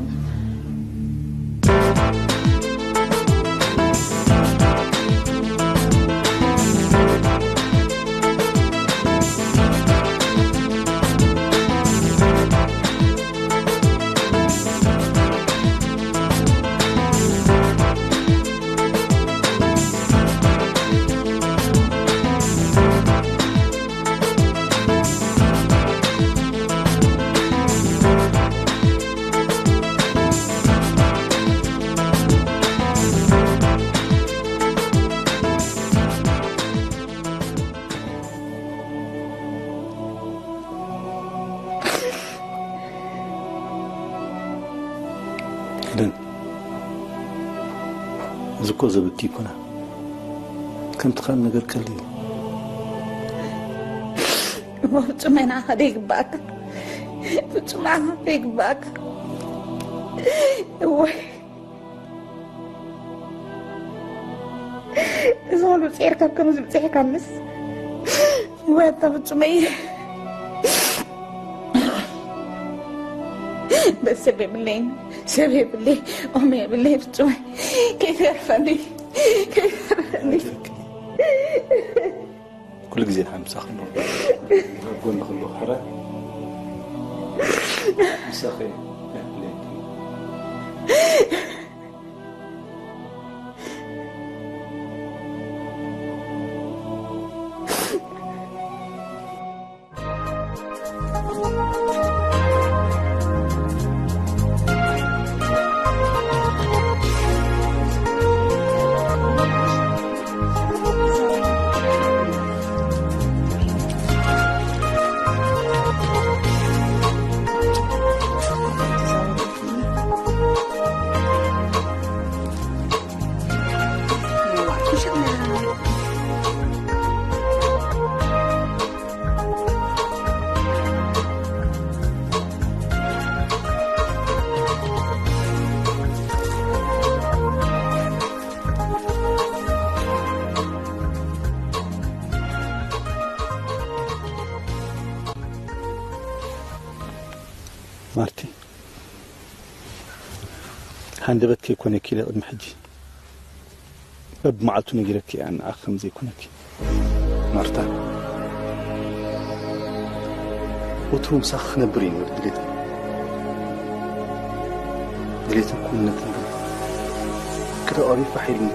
ሄለን፣ እዚ እኮ ዘብኪ ኣይኮነ። ከምቲ ካልእ ነገር ቀሊል እዩ። እሞ ፍጹም ናይ ንዓኻ ደይግባኣካ። ፍጹም ንዓኻ ደይግባኣካ። እወይ። እዚ ኹሉ ጼርካ ከምዚ ብጽሕካ ምስ ወይ ኣታ ፍጹመይ። በስ ሰብ የብለይን፣ ሰብ የብለይ፣ ኦም የብለይ ፍጹመይ። ከይተርፈኒ፣ ከይተርፈኒ። ኩሉ ግዜ ንሓምሳኽ እሞ ኣብ ጎኒ ኩሉ ሕረ ምሳኺ እየ። ማርቲ፣ ሃንደበት ከይኮነኪ ኢለ ቅድሚ ሕጂ በብመዓልቱ ነጊረኪ እየ፣ ንዓኺ ከም ዘይኮነኪ። ማርታ፣ ወትሩ ምሳኺ ክነብር እዩ ድሌተይ። ድሌትን ክውንነትን ግን ቅዲ ቀቢር ፋሕ ኢሉኒ።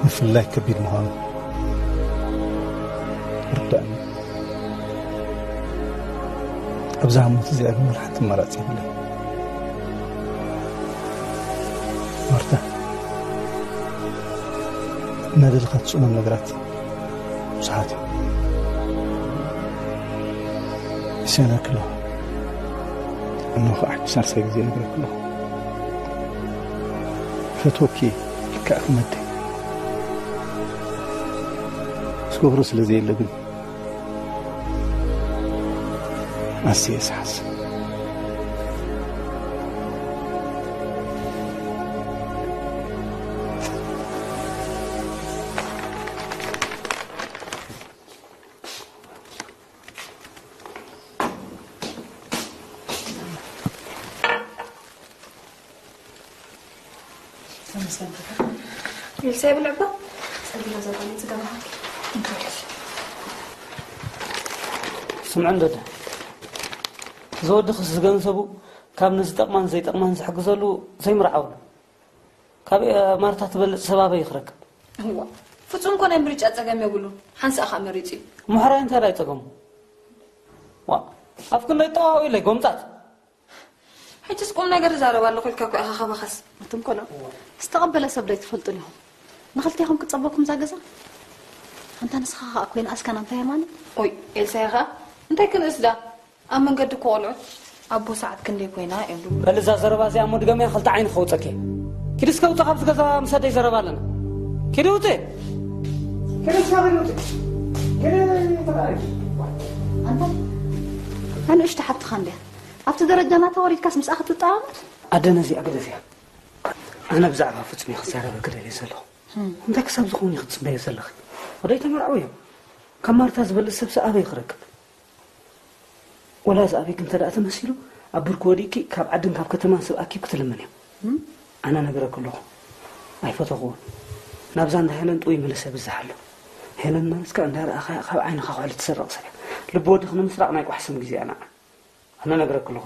ምፍልላይ ከቢድ ምዃኑ ርዳእኒ። ኣብዛ ህሞት እዚኣ ግን ወላ ሓንቲ ኣማራጺ የብለይን። ማርታ፣ እናደለኻ ትጽዕኖም ነገራት ብዙሓት እዮም። ይስእነኪ ኣለኹ። እነሆ ኸዓ ሕጂ ሳልሳይ ግዜ እነግረኪ ኣለኹ። ይፈትወኪ እየ፣ ልክዕ ከም ኣደይ። ዝገብሮ ስለ ዘየለ ግን ኣዝየ እየ ዝሓዝን። ተመስገን ፈጣሪ። ኤልሳ ይብልዕ እባ። ጸሊና ዘባኒ ጽገባ ሃኪ። ስምዒ እንዶ ደ። እዚ ወዲ ክስ ዝገንዘቡ ካብ ንዝጠቕማን ዘይጠቕማን ዝሕግዘሉ ዘይምርዓውሉ። ካብ ማርታ ትበልጽ ሰብ ኣበይ ክረክብ? እዋ፣ ፍጹም እኮ ናይ ምርጫ ጸገም የብሉን። ሓንሳእ ከኣ መሪጹ እዩ። ምሕራይ እንታይ ዳይ ጸገሙ? ዋ፣ ኣብ ክንደይ ጠዋዊ ኢለይ ጎምጻት። ሕጅስ ቁም ነገር እዛረብ ኣለኹ ኢልካ እኮ ኢኻ ካባኻስ። ኣቱም ቆልዑ፣ ዝተቐበለ ሰብ ዶ ኣይትፈልጡን ኢኹም? ንኽልቴኹም ክጸበኩም እዛ ገዛ? እንታ ንስኻ ኸኣ ኮይና ኣስካና እንታይ የማኒ? ኦይ፣ ኤልሳየ ኸኣ እንታይ ክንእስ ዳ? ኣብ መንገዲ እኮ ቆልዑት ኣቦ ሰዓት ክንደይ ኮይና እዮም ድብሉ። በል እዛ ዘረባ እዚኣ እሞ ድገምያ፣ ክልተ ዓይኒ ከውጸኪ። ኪዲ እስከ ውጸ ካብዚ ገዛ፣ ምስ ኣደይ ዘረባ ኣለና። ኪዲ ውጸ። ኪዲ እስከ ውጸ። ኪዲ ተባረኪ። ኣንታ ኣንሽቲ ሓብትኻ እንድያ ኣብቲ ደረጃ ናታ ወሪድካስ ምስኣ ክትጠማመት? ኣደ ነዚኣ ግደፍያ። ኣነ ብዛዕባ ፍጹም እየ ክዛረበኪ ደልየ ዘለኹ። እንታይ ክሳብ ዝኸውን ኢኺ ትጽበዮ ዘለኺ? ወደይ ተመርዓው እዮም። ካብ ማርታ ዝበልጽ ሰብሲ ኣበይ ክረክብ? ወላ እዚ ኣበይክ እንተ ደኣ ተመሲሉ፣ ኣብ ብርኪ ወዲቕኪ ካብ ዓድን ካብ ከተማን ሰብ ኣኪብኪ ትልምን እዮም። ኣነ ነግረኪ ኣለኹ። ኣይፈተኽዎን። ናብዛ እንዳ ሄለን ጥውይ ምልሰ ብዝሕ ኣሎ። ሄለን ማለት ከኣ እንዳ ረኣኻያ ካብ ዓይንኻ ኩሕሊ ትስረቕ ሰብ እያ። ልቢ ወድኺ ንምስራቕ ናይ ቋሕ ስም ግዜ እያ ንዓ። ኣነ ነግረኪ ኣለኹ።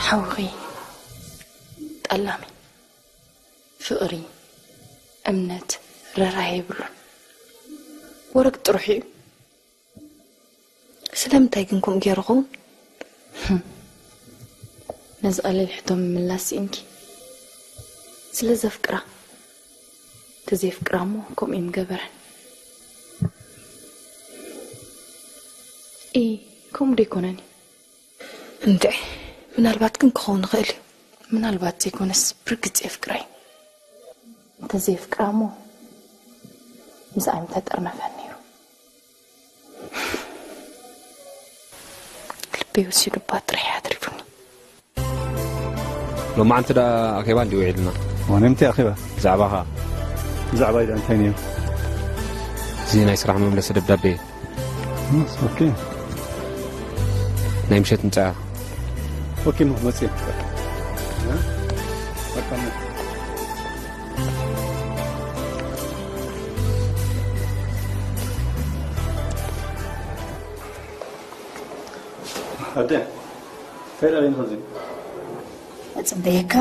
ሓውኺ ጠላሚ፣ ፍቕሪ፣ እምነት፣ ርህራሄ የብሉን። ወረግ ጥሩሕ እዩ። ስለምንታይ ግን ከምኡ ገይሩ ኸውን? ህም። ነዚ ቀሊል ሕቶ ምምላስ ስኢንኪ። ስለ ዘፍቅራ። ተዘይፍቅራ እሞ ከምኡ እዩ ምገበረን። ኢ፣ ከምኡ ዶ ኣይኮነን እዩ? እንድዒ፣ ምናልባት ግን ክኸውን ይኽእል እዩ። ምናልባት ዘይኮነስ ብርግጽ የፍቅራ እዩ። እንተዘየፍቅራ እሞ ምስኣ ኣይምተጠርነፈን ነይሩ። ልበይ ወሲዱባ ጥራሕ እያ ኣትሪፉኒ። ሎማዓንቲ ደኣ ኣኼባ እንድዩ ውዒልና። ዋነ እንታይ ኣኼባ? ብዛዕባኻ። ብዛዕባይ ደኣ እንታይ ነይሩ? እዚ ናይ ስራሕ መምለሲ ደብዳቤ። እስ፣ ኦኬ። ናይ ምሸት ምጻያ። ኦኬ፣ እሞ መጽእ። በቃ፣ ኣደ፣ እንታይ ደኣ ኢልካ እዚ? እጽበየካ።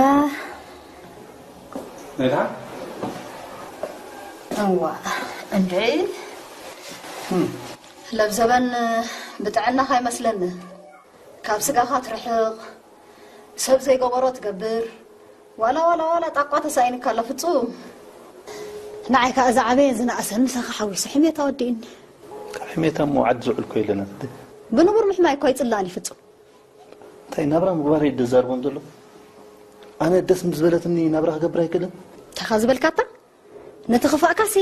ነታ? እዋ፣ እንድዒ። እም። ለብዘበን ብጥዕናኻ ኣይመስለኒ። ካብ ስጋኻ ትርሕቕ፣ ሰብ ዘይገበሮ ትገብር፣ ዋላ፣ ዋላ፣ ዋላ ጣቋ ተሳኢንካ ኣላ ፍጹም። ንዓይ ከኣ ዝዓበየን ዝነኣሰን ምሳኻ ሓዊሱ ሕሜታ ወዲእኒ። ካብ ሕሜታ እሞ ዓዲ ዝውዕል እኮ የለን ኣደ። ብንቡር ምሕማይ እኮ ኣይጽላእን እዩ ፍጹም። እንታይ ናብራ ምግባር እዩ ደዛርቦም ዘሎ? ኣነ ደስ ምስ ዝበለትኒ ናብራ ክገብር ኣይክእልን? እንታይ ኻ ዝበልካታ? ነቲ ክፋእካሲ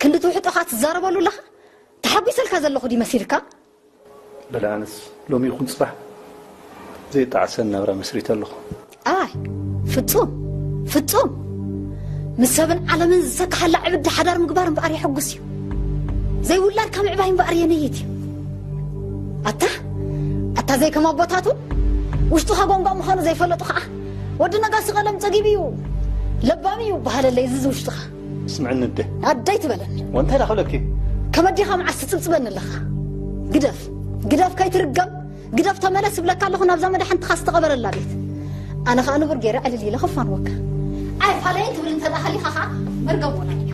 ክንዲ ትውሕጦ ኸኣ ትዛረበሉ ኣለኻ? ተሓጒሰልካ ዘለኹ ድዩ መሲልካ? በለ ኣነስ ሎሚ ይኹን ጽባሕ ዘይጠዓሰን ናብራ መስሪተ ኣለኹ። ኣይ፣ ፍጹም፣ ፍጹም። ምስ ሰብን ዓለምን ዝተካሓላ ዕብዲ ሓዳር ምግባር እምበኣር የሐጉስ እዩ። ዘይውላድካ ምዕባይ እምበኣር የነይት እዩ። ኣታ፣ ኣታ ዘይከም ኣቦታቱ፣ ውሽጥኻ ጓንጓ ምዃኑ ዘይፈለጡ ኸዓ፣ ወዲ ነጋሲ ቀለም ጸጊቡ እዩ፣ ለባም እዩ በሃለለይ፣ እዚ ውሽጥኻ። ስምዕኒ ኣደ። ኣደይ ትበለኒ። ወንታይ ደኣ ክብለኪ? ከመዲኻ መዓስ ትጽብጽበኒ ኣለኻ? ግደፍ፣ ግደፍ ከይትርገም፣ ግደፍ ተመለስ እብለካ ኣለኹ ናብዛ መድሓንትኻ ዝተቐበረላ ቤት። ኣነ ኸኣ ንቡር ገይረ ዕልል ኢለ ክፋንወካ። ኣይፋለየን ትብል እንተ ደኣ ሃሊኻ ኸኣ መርገም ወላዲት።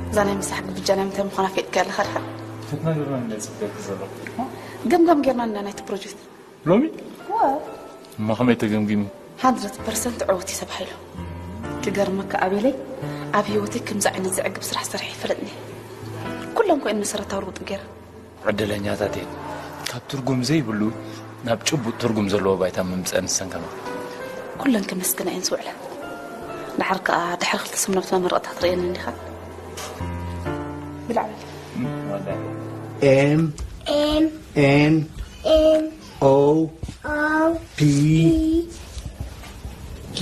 እዛ ናይ ምሳሕ ግብጃ ናይ ምንታይ ምዃና ፈሊጥካያ ኣለኻ ድሓን? ክትነግርና እንድያ ጽበየኪ ዘለኹ። ገምጋም ጌርና እንድያ ናይቲ ፕሮጀክት። ሎሚ? እወ። እሞ ከመይ ተገምጊሙ? ሃንድረድ ፐርሰንት ዕዉት እዩ ሰብ ሓይሉ። ክገርመካ ኣቤለይ፣ ኣብ ህይወተይ ከምዚ ዓይነት ዘዕግብ ስራሕ ሰሪሐ ኣይፈልጥን እየ። ኩለን ኮይን መሰረታዊ ለውጢ ገይረን። ዕድለኛታት እየን። ካብ ትርጉም ዘይብሉ ናብ ጭቡጥ ትርጉም ዘለዎ ባይታ ምምፀአን ዝሰንከማ። ኩለን ከመስግና እየን ዝውዕላ። ደሓር ከኣ ድሕሪ ክልተ ሰሙን ኣብቲ መመረቕታ ትርእየኒ እንዲኻ። ብላዕሊ። M M N O P Q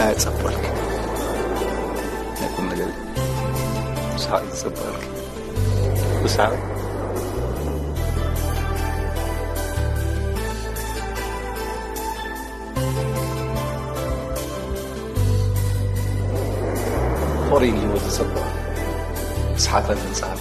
ኣጸበልክ ናይ ቁም ነገር ብሰሓቕ ዘጸበልክ ብሰሓቕ ኾሪን ህይወት ዘጸበል ብሰሓቕ ተንጻል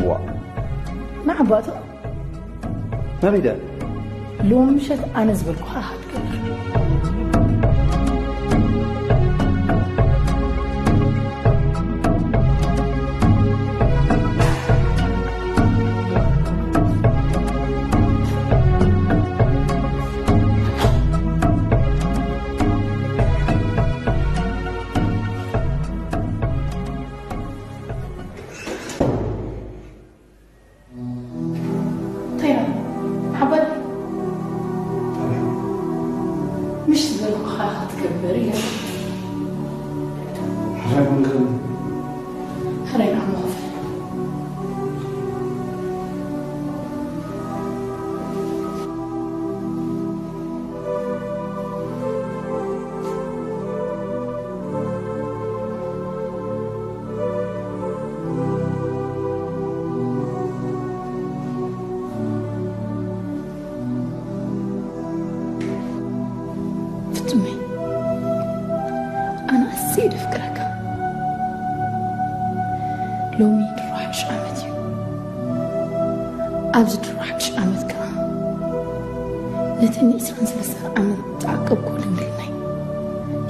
ዋ ንዓባቱ ናበይ ድያ? ሎሚ ምሸት ኣነ ዝበልኩኻ ኢኻ ትገብር። እንታይ ኢኻ? ሓባር ምሽ ዝበልኩኻ ክትገብር ኢለ። ሕራይ ኮንክን። ሕራይ ንዓሞ ክፍል። ፍጹመይ፣ ኣነ ኣዝየ ደፍቅረካ። ሎሚ ድሮ ሓድሽ ዓመት እዩ። ኣብዚ ድሮ ሓድሽ ዓመት ከኣ ነቲ ንዒስራን ሰለስተን ዓመት ዝዓቀብኩ ድንግልናይ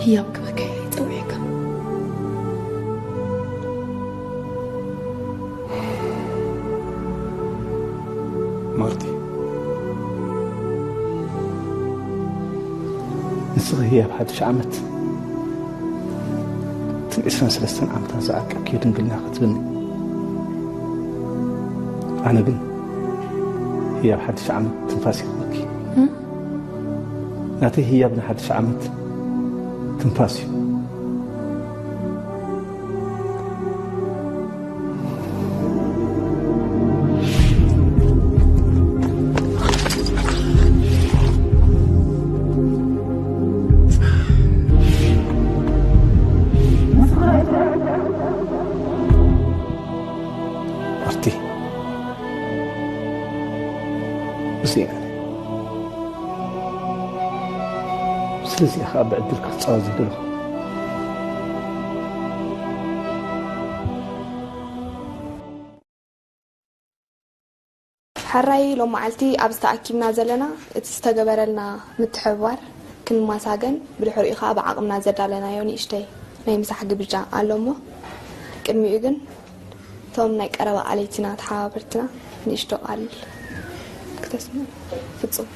ህያብ ክበካ ኢለ ጸዊዐካ። ማርቲ፣ ንስኺ ህያብ ሓድሽ ዓመት እተን ዕስራን ሰለስተን ዓመታት ዝዓቀብክዮ ድንግልና ክትብኒ፣ ኣነ ግን ህያብ ሓድሽ ዓመት ትንፋስ ይህበኪ። እም? ናተይ ህያብ ንሓድሽ ዓመት ትንፋስ እዩ። እዚኣ ከዓ ብዕድል ክትፃወት ዝደለኹ። ሕራይ ሎም መዓልቲ ኣብዚ ተኣኪብና ዘለና እቲ ዝተገበረልና ምትሕብባር ክንማሳገን ብድሕሪኡ ከዓ ብዓቕምና ዘዳለናዮ ንእሽተይ ናይ ምሳሕ ግብጃ ኣሎ እሞ ቅድሚኡ ግን እቶም ናይ ቀረባ ኣለይትና ተሓባበርትና ንእሽቶ ቃል ክተስምዑ ፍጹም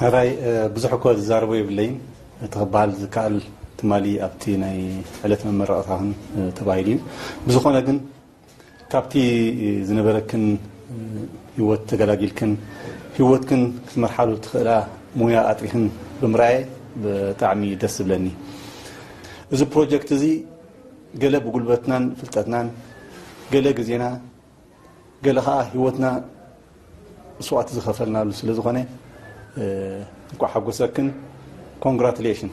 ሕራይ ብዙሕ እኮ ዝዛረቦ የብለይን። እቲ ክበሃል ዝከኣል ትማሊ ኣብቲ ናይ ዕለት መመረቕታኽን ተባሂሉ እዩ። ብዝኾነ ግን ካብቲ ዝነበረክን ህይወት ተገላጊልክን ህይወትክን ክትመርሓሉ ትኽእላ ሙያ ኣጥሪኽን ብምርኣየ ብጣዕሚ ደስ ዝብለኒ። እዚ ፕሮጀክት እዚ ገለ ብጉልበትናን ፍልጠትናን ገለ ግዜና ገለ ከዓ ህይወትና መስዋእቲ ዝኸፈልናሉ ስለ ዝኾነ እንኳዕ ሓጎሰክን። ኮንግራቱሌሽን።